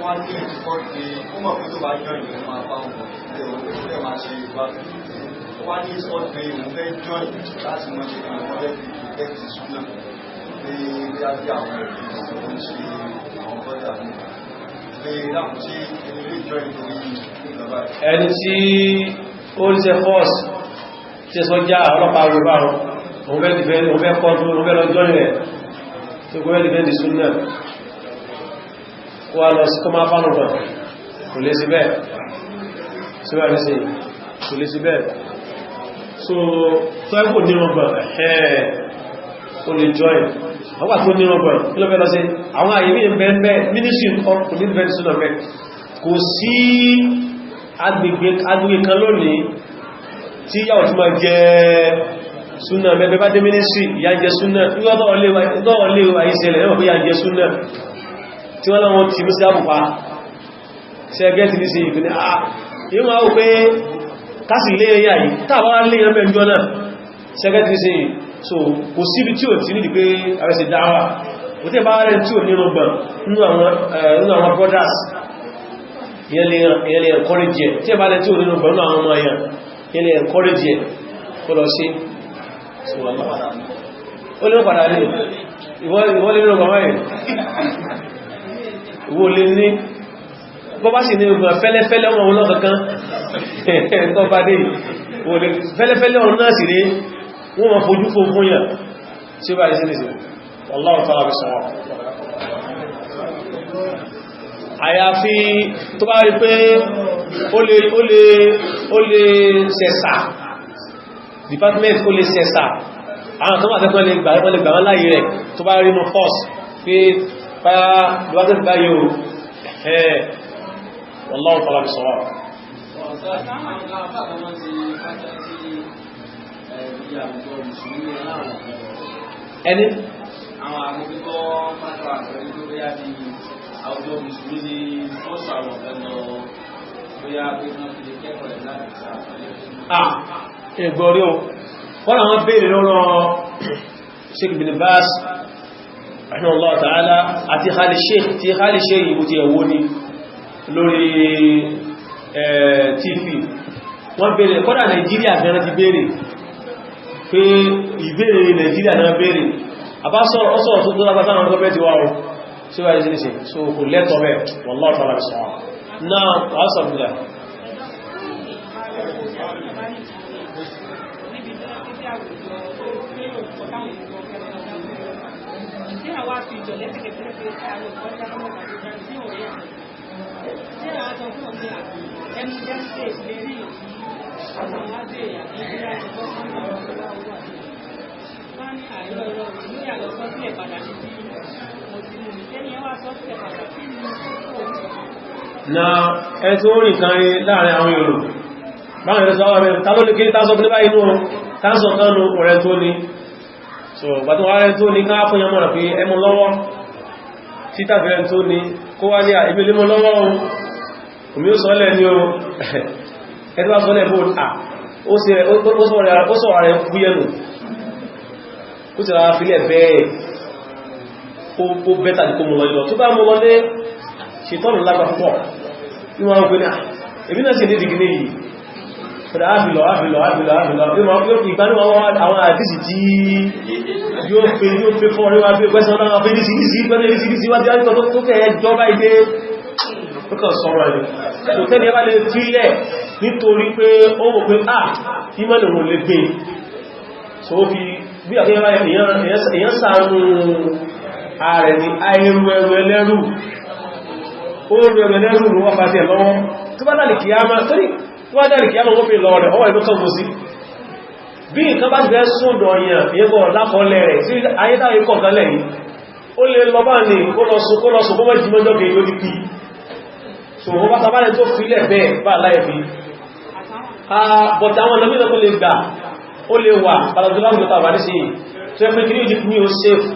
[SPEAKER 2] Wọ́n ní ìtìkọ́ pé ó mọ̀ pé tó bá jọ ìlú máa bá wọn lè ó máa ṣe ìgbà. Wọ́n ní ìtìkọ́ pé òun fẹ́ jọ ìlú láti mọ́ ṣe àwọn ọmọdé fi protect súnà pé bí á bí àwọn ẹ̀rí ń ṣe àwọn bọ́dà ní pé láwọn tí ẹni lè jọ ìlú ìjọba.
[SPEAKER 1] Ẹni tí ó ń ṣe force tí sọ já ọlọ́pàá rẹ̀ bá wọn, òun fẹ́ kọ́ tó òun fẹ́ lọ jọ́ rẹ̀ tó kó fẹ́ dìfẹ́ súnà, kó wá lọ sí kó máa fánù kan, kò lè sí bẹ́ẹ̀ síwá ní sí, kò lè sí bẹ́ẹ̀. So tó ẹ́kò nírọ̀gbọ̀n ẹ̀ẹ́ ó lè join àwọn àti onírọ̀gbọ̀n kí ló fẹ́ lọ sí àwọn àyè ní ẹ̀bẹ̀ ministry kò ní bẹ́ẹ̀ súnà bẹ́ẹ̀. Kò sí agbègbè kan lónìí tí yàwó tí máa jẹ súnà mẹ́bẹ̀ bá dé ministry ìyá jẹ súnà nígbọ́tọ̀ lè wà ìṣẹ̀lẹ̀ ẹ̀mọ̀ pé ìyá jẹ súnà tí wọ́n láwọn tí mú sí àbùpá sí ẹgẹ́ ti ní sí ìpínlẹ̀ àà yíò máa wò pé kásì lé ẹ̀yà yìí tàbá lé ẹ̀mẹ́ ìjọ náà sí ẹgẹ́ ti ní sí. So kò síbi tí ò tí nídi pé àwẹ́sẹ̀ dáwà kò tí bá rẹ̀ tí ò nínú gbọ̀n nínú àwọn brothers ìyẹn lè encourage ẹ̀, tí ẹ bá rẹ̀ tí ò nínú gbọ̀n nínú àwọn ọmọ ẹ̀yàn ìyẹn lè encourage ẹ̀ kó lọ sí. Ó lè padà ní ìwọ́n lè nínú ọgbọ̀n mẹ́rin ìwò lè ní bọ́ bá sì ní ọgbọ̀n fẹ́lẹ́fẹ́lẹ́ ọmọ wọn kankan tó bá dé fẹ́lẹ́fẹ́lẹ́ ọ̀run náà sì rí wọ́n ma fojú fò fún yàn tí ó bá ìsìn ìsìn. Wallahu ta'ala bis-sawab. Àyàfi tó bá rí pé ó lè sẹ̀sà department, ó lè sẹ̀sà àwọn tó máa tẹ́kọ́ lè gbà wọ́n láyé rẹ̀ tó bá rí mọ́ force pé báyá lọ́wọ́dẹ́ báyìí o ẹ̀. Wallahu ta'ala bis-sawab. Ẹni
[SPEAKER 2] àwọn agbègbè pátá àpẹẹrẹ tó bóyá bí àwùjọ mùsùlùmí ní fọ́sọ̀ àwọn ọ̀fẹ́ lọ bóyá pé wọ́n fi lè kẹ́kọ̀ọ́ ẹ̀ láti ṣàpẹẹrẹ.
[SPEAKER 1] Ah, ẹgbọ̀rí o. Wọ́n àwọn béèrè lọ́rọ̀ Sheikh Bin Baz rahimahullah ta'ala àti Khali Sheikh tí Khali Sheikh ìbò ti ẹ̀wọ́ ni lórí TV. Wọ́n béèrè kọ́dà Nàìjíríà gan ti béèrè pé ìbéèrè Nàìjíríà náà béèrè. Àbá sọ̀rọ̀ tó tó lágbàtà àwọn gọ́ọ̀mẹ́ntì wà ó sí wáyé sí ní so kò lẹ́tọ̀ bẹ́ẹ̀. Wallahu ta'ala bis-sawab. Náà wà sọ̀rọ̀. Na ẹ tó rìn kan rí láàrin àwọn èrò báwọn ẹ̀rọ sọ́wọ́ rẹ̀ tàbí lè kiri tásọ ní báyìí nù tásọ kánú ọ̀rẹ́ tó ní. So gbàtí wọ́n rẹ̀ tó ní ká fún yọmọ̀ pé ẹmú lọ́wọ́ títàfẹ́ tó ní kó wá ní àìbí lé mọ́ lọ́wọ́ omi ó sọ́lẹ̀ ní o ẹ̀tọ́ bá sọ́lẹ̀ bó à ó sọ rẹ̀ fúyẹ́nù ó sì rárá fílẹ̀ bẹ́ẹ̀ ó bẹ́tà ní kó mú lọ tó bá mú lọ lé ṣètọ́nù lágbà púpọ̀ ní wọ́n ń pè ní èmi náà sì ní ìdíkì ní yìí ọ̀dá áfìlọ̀ áfìlọ̀ áfìlọ̀ áfìlọ̀ ìgbánú àwọn àdísì tí yóò fẹ́ fún ọ̀rẹ́ wá bí pẹ́sàn náà fẹ́ dísì pẹ́sẹ̀ dísì wá tí tó fẹ́ jọba ilé tó kàn sọ̀rọ̀ ẹ̀ tó tẹ́ni ẹbá lè fílẹ̀ nítorí pé ó wò pé à ìmọ̀lẹ̀ òun lè gbé. So ó fi bí àkíyànwá èèyàn ṣàánú ààrẹ ní àìrù ẹrù ẹlẹ́rù ó rú ẹrù ẹlẹ́rù ló wá fàtí ẹ̀ lọ́wọ́ tó bá dàlì kìyàmá torí tó bá dàlì kìyàmá wọ́n fi lọ rẹ̀ ọwọ́ ìlú kan sí bí nǹkan bá ti fẹ́ sódọ̀ èèyàn ìyẹ́bọ̀ lákọọlẹ̀ rẹ̀ sí ayédáyé kọ̀ọ̀kan lẹ́yìn ó lè lọ bá ní kó lọ sùn kó lọ sùn kó mọ́ jí mọ́jọ́ kejì ó di pí. So wọ́n bá tabalẹ̀ tó fílẹ̀ bẹ́ẹ̀ bá láì fi but àwọn ọ̀nà mìíràn tó lè gbà ó lè wà pàtàkì láwùjọ tàwà ní sí tó ẹ pé kí ní ojú ní o safe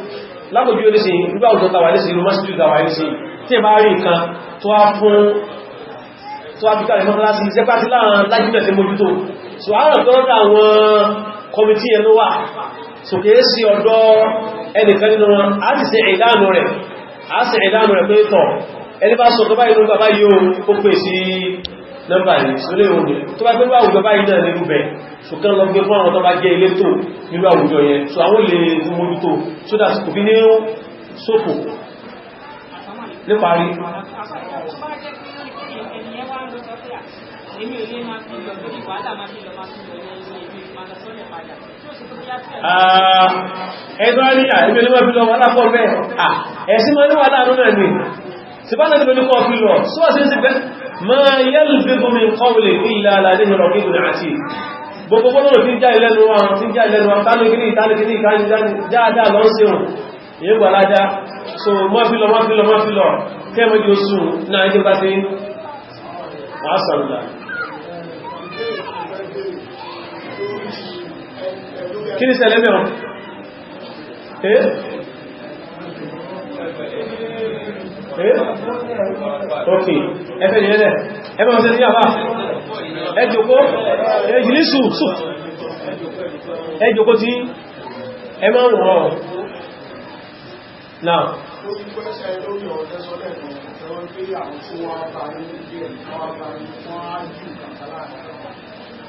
[SPEAKER 1] lápòjú ó ní sí nígbà àwùjọ tàwà ní sí irú mọ́sílù tàwà ní sí tí ẹ bá rí nǹkan tó wá fún tó wá fi kalẹ̀ mọ́sálásí iṣẹ́ pàtí láàrín lájílẹ̀ tí mójútó. So àwọn ọ̀dọ́ àwọn kọmití ẹ̀ ló wà so kìí sí ọ̀dọ́ ẹnìkan nínú wọn a ti ṣe ìdánù rẹ̀ a ṣe ìdánù rẹ̀ pé tọ̀ ẹni bá sọ tó bá inú bàbá yóò ó pè sí nọ́mbà yìí so lè òní tó bá pẹ́lú àwùjọ báyìí náà nínú bẹ̀ so kán lọ gbé fún àwọn tó bá jẹ́ ilé tó nínú àwùjọ yẹn so àwọn lè tún mójútó so that kò fi ní ṣòfò níparí. Ẹ̀tọ́ ní àìbí olúwọ́ fi lọ wà lápọ̀ mẹ́ ẹ̀sí mọ́ ní wà láàrún náà ni tí bá náà ní kọ́ fi lọ sọ́wọ́ sí sí pẹ́ ma yalfizu min qawlin illa ladayhi raqibun atid. Gbogbo gbogbo tí ń já ilẹ́nu wọn tí ń já ilẹ́nu wọn tánúkìní tánúkìní dáadáa lọ sí wọn èyí gbà ládá. So mọ́ fi lọ mọ́ fi lọ mọ́ fi lọ kẹ́mọ́jú oṣù náà ẹjẹ́ bá ti wà sàrùdà. Kí ni ṣẹlẹ̀ mẹ́wọ̀n? Eh? Eh? Ok, ẹfẹ́ ìrẹ́lẹ̀, ẹfẹ́ ọ̀sẹ̀ ní àbá, ẹ jókòó, ẹ jìlísù, sù, ẹ jókòó tí ẹ máa ń rọ̀ náà.
[SPEAKER 3] Lórí pẹ́sẹ̀ lórí ọ̀rọ̀ sọ́lẹ̀ kan, ẹ̀rọ pé àwọn tí wọ́n bá ní ilé wọ́n bá ní wọ́n á jù kàkàlà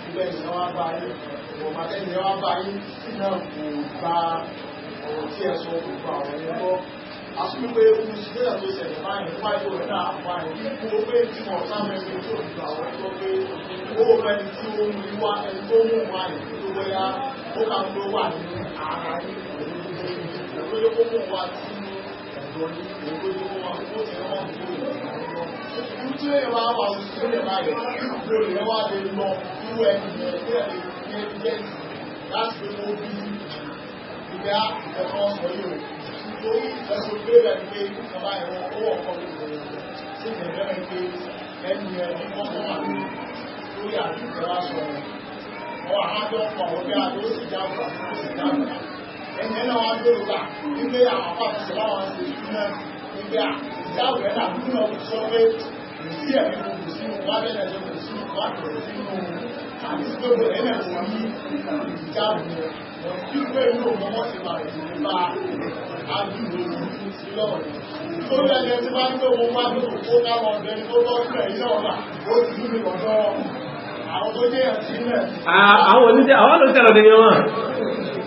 [SPEAKER 3] ilẹ̀ ìyẹn wá bá yín, ọ̀pàtẹ́ ìyẹn wá bá yín náà kò gba Ọ̀rọ̀ tí ẹ sọ gbogbo àwọn ẹni gbọ́ àsùnwé pé ewu sílẹ̀ tó ṣẹlẹ̀ báyìí wáyé rẹ̀ náà wáyé kó pé tí wọ́n sáfẹ́ pé tí ò ní àwọn ẹ̀kọ́ pé ó fẹ́ni tí ó mú wá ẹni tó mú wá ní tó bóyá ó kà ń ló wà ní ara ní òun ló kó mú wá sí ọ̀dọ̀ ní òun ló kó wá ó ti rán tó irú tí èèyàn wá wà sí sílẹ̀ báyìí irú lè wá lè lọ irú ẹni yẹn tí ẹ̀ lè ní evidence láti pé kó bí ìgbà ẹ̀kọ́ sọ yìí o torí ẹ̀sùn pé rẹ̀ pé nǹkan báyìí wọn ó wọ̀ kọ́ lóko sí ìgbẹ̀rẹ̀ rẹ̀ pé ẹni ẹ̀ ní kọ́sọ́mà lórí àdúgbò wa sọ wọn àjọ pọ̀ wọ́n bí àjọ ó sì jábọ̀ ó sì jábọ̀ ẹni ẹ̀ náà wá gbèrò gbà wípé àwọn apá ti ṣe báwọn ṣe ìṣúná wípé ìjáwó ẹ̀ náà nínú ọkùnrin sọ pé kò sí ẹ̀mí kò sí wá bẹ́ẹ̀ lẹ́jọ́ kò sí wá kò sínú àti sí gbogbo ẹ̀ náà wọ́n ní ìjáwó yẹn wípé inú ọmọ ti máa rẹ̀ sí bá ájúwò sí lọ́wọ́ tó lẹ́jẹ́ tí bá ń tó mọ́ wá tó kó káwọn ọ̀dẹ́ tó tọ́jú ẹ̀ iná ọ̀nà ó ti ní ọ̀dọ́ àwọn tó jẹ́ ẹ̀sìn rẹ̀.
[SPEAKER 1] Àwọn oníṣẹ́ àwọn olóṣẹ́ lọ́dẹ̀ ni wọ́n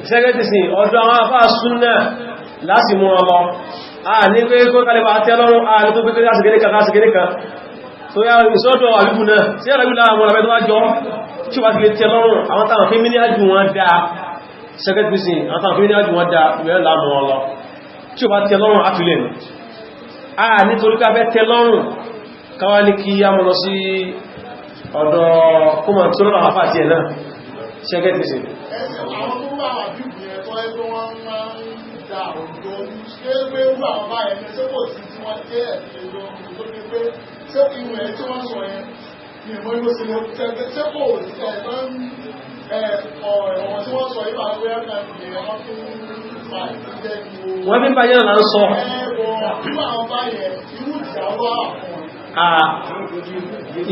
[SPEAKER 1] ṣẹ́gẹ́ ti sìn ọ̀dọ̀ àwọn afá súnnà láti mú ọmọ a ní pé kó kálẹ̀bà tẹ́ lọ́rùn, a ní tó pé láti gẹ́gẹ́ kan láti gẹ́gẹ́ kan tó yá ìsọ́dọ̀ àbíkù náà sí àrẹ́bí láwọn ọmọ tó wá jọ tí ó bá ti lè tẹ́ lọ́rùn àwọn táwọn fí mí ájú wọn dáa ṣẹ́gẹ́ ti sìn àwọn táwọn fí mí ájú wọn dáa ìwẹ̀ láàmú ọlọ tí ó bá tẹ́ lọ́rùn àtúlẹ̀ ní a nítorí ká fẹ́ tẹ́ lọ́rùn káwá ní kí á mọ́ lọ sí ọ̀dọ̀ kúmọ̀ tó lọ́nà àfáà tí ẹ̀ náà ṣẹ́gẹ́ ti sìn.
[SPEAKER 3] Ẹsẹ̀ àwọn tó bá wà bí ìgbìyànjú tó ẹgbẹ́ wọn máa ń da òjò ṣé pé wú àwọn báyẹn ní ṣé kò sí tí wọ́n jẹ́ ẹ̀sìn ìlú tó fi pé ṣé ìwọ̀n ẹ̀ tí wọ́n sọ yẹn ní ìmọ̀ ìlú sí lè tẹ́gbẹ́ ṣé kò sí ẹ̀gbọ́n ọ̀rọ̀ tí wọ́n sọ yìí bá wẹ́ ẹ̀ka ìgbìyànjú wọn fi ń fa ìdíjẹ́ ìwò.
[SPEAKER 1] Wọ́n fi ń báyẹ̀ náà ń sọ.
[SPEAKER 3] Ẹ̀wọ̀n irú àwọn báyẹn irú ìjà wà fún wọn.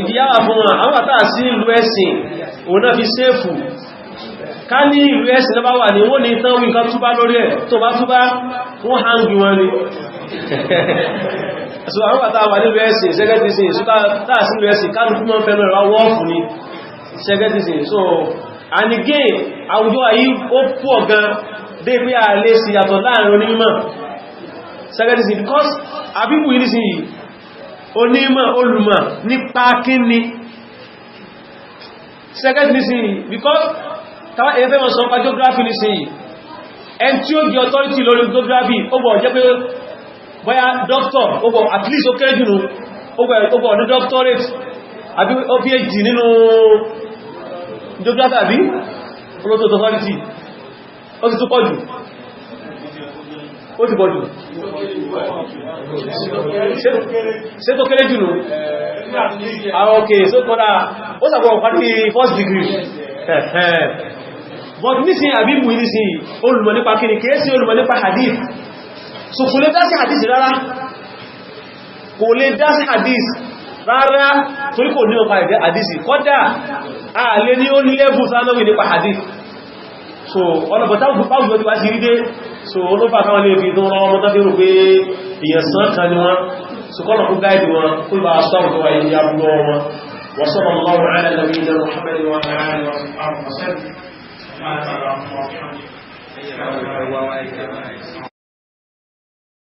[SPEAKER 1] Ìdíyàwó fún wọn àwọn àtà sí ìlú ẹ̀sìn òun náà fi séèfù ká ní ìlú ẹ̀sìn náà bá wà ní wọ́n ní tán wí nǹkan túbá lórí ẹ̀ tó bá túbá wọ́n hangi wọn ni. So àwọn àtà wà nílùú ẹ̀sìn ṣẹ́gẹ́tìsìn táà sí ìlú ẹ̀sìn kálukú mọ́ fẹ́nu ẹ̀rọ wọ́ọ̀fù ni ṣẹ́gẹ́tìsìn. So and again àwùjọ àyí ó pọ̀ gan dé pé a lè sí yàtọ̀ láàrin onímọ̀ ṣẹ́gẹ́tìsìn because àbíbù yìí nísìnyí onímọ̀ olùmọ̀ nípa kíni second nísìnyí because tàbí ẹ̀fẹ́ wọn sọ pa geography nísìnyí ẹn tí ó di authority lórí geography ó gbọ́ jẹ́ pé bóyá doctor ó gbọ́ at least ó kéré jù nù ó gbọ́ ní doctorate àbí ó PhD nínú geography àbí olóòtú authority ó ti tó pọ̀ jù ó ti pọ̀ jù ṣe tó kéré jù nù àwọn òkè so kọ́dá ó sàgbọ́n pàtí first degree. But nísìn àbíbù nísìn olùmọ̀ nípa kíni kìí sí olùmọ̀ nípa hadith, so kò lè dá sí hadith rárá, kò lè dá sí hadith rárá torí kò ní ọpa ìdẹ́ hadith kọ́dá a lè ní ó ní lẹ́bù sánáwì nípa hadith. So ọ̀nà bọ̀tá òjò ti wá sí rí dé so olófà káwọn lè fi tó rán ọmọ tó fi rò pé èèyàn sán kan ni wọ́n. So kọ́nà kó gáìdì wọn kó bá sọ́rọ̀ tó wáyé ní abúlọ́ wọn. Wa sallallahu ala nabiyyina Muhammadin wa ala alihi wa sahbihi wa sallam.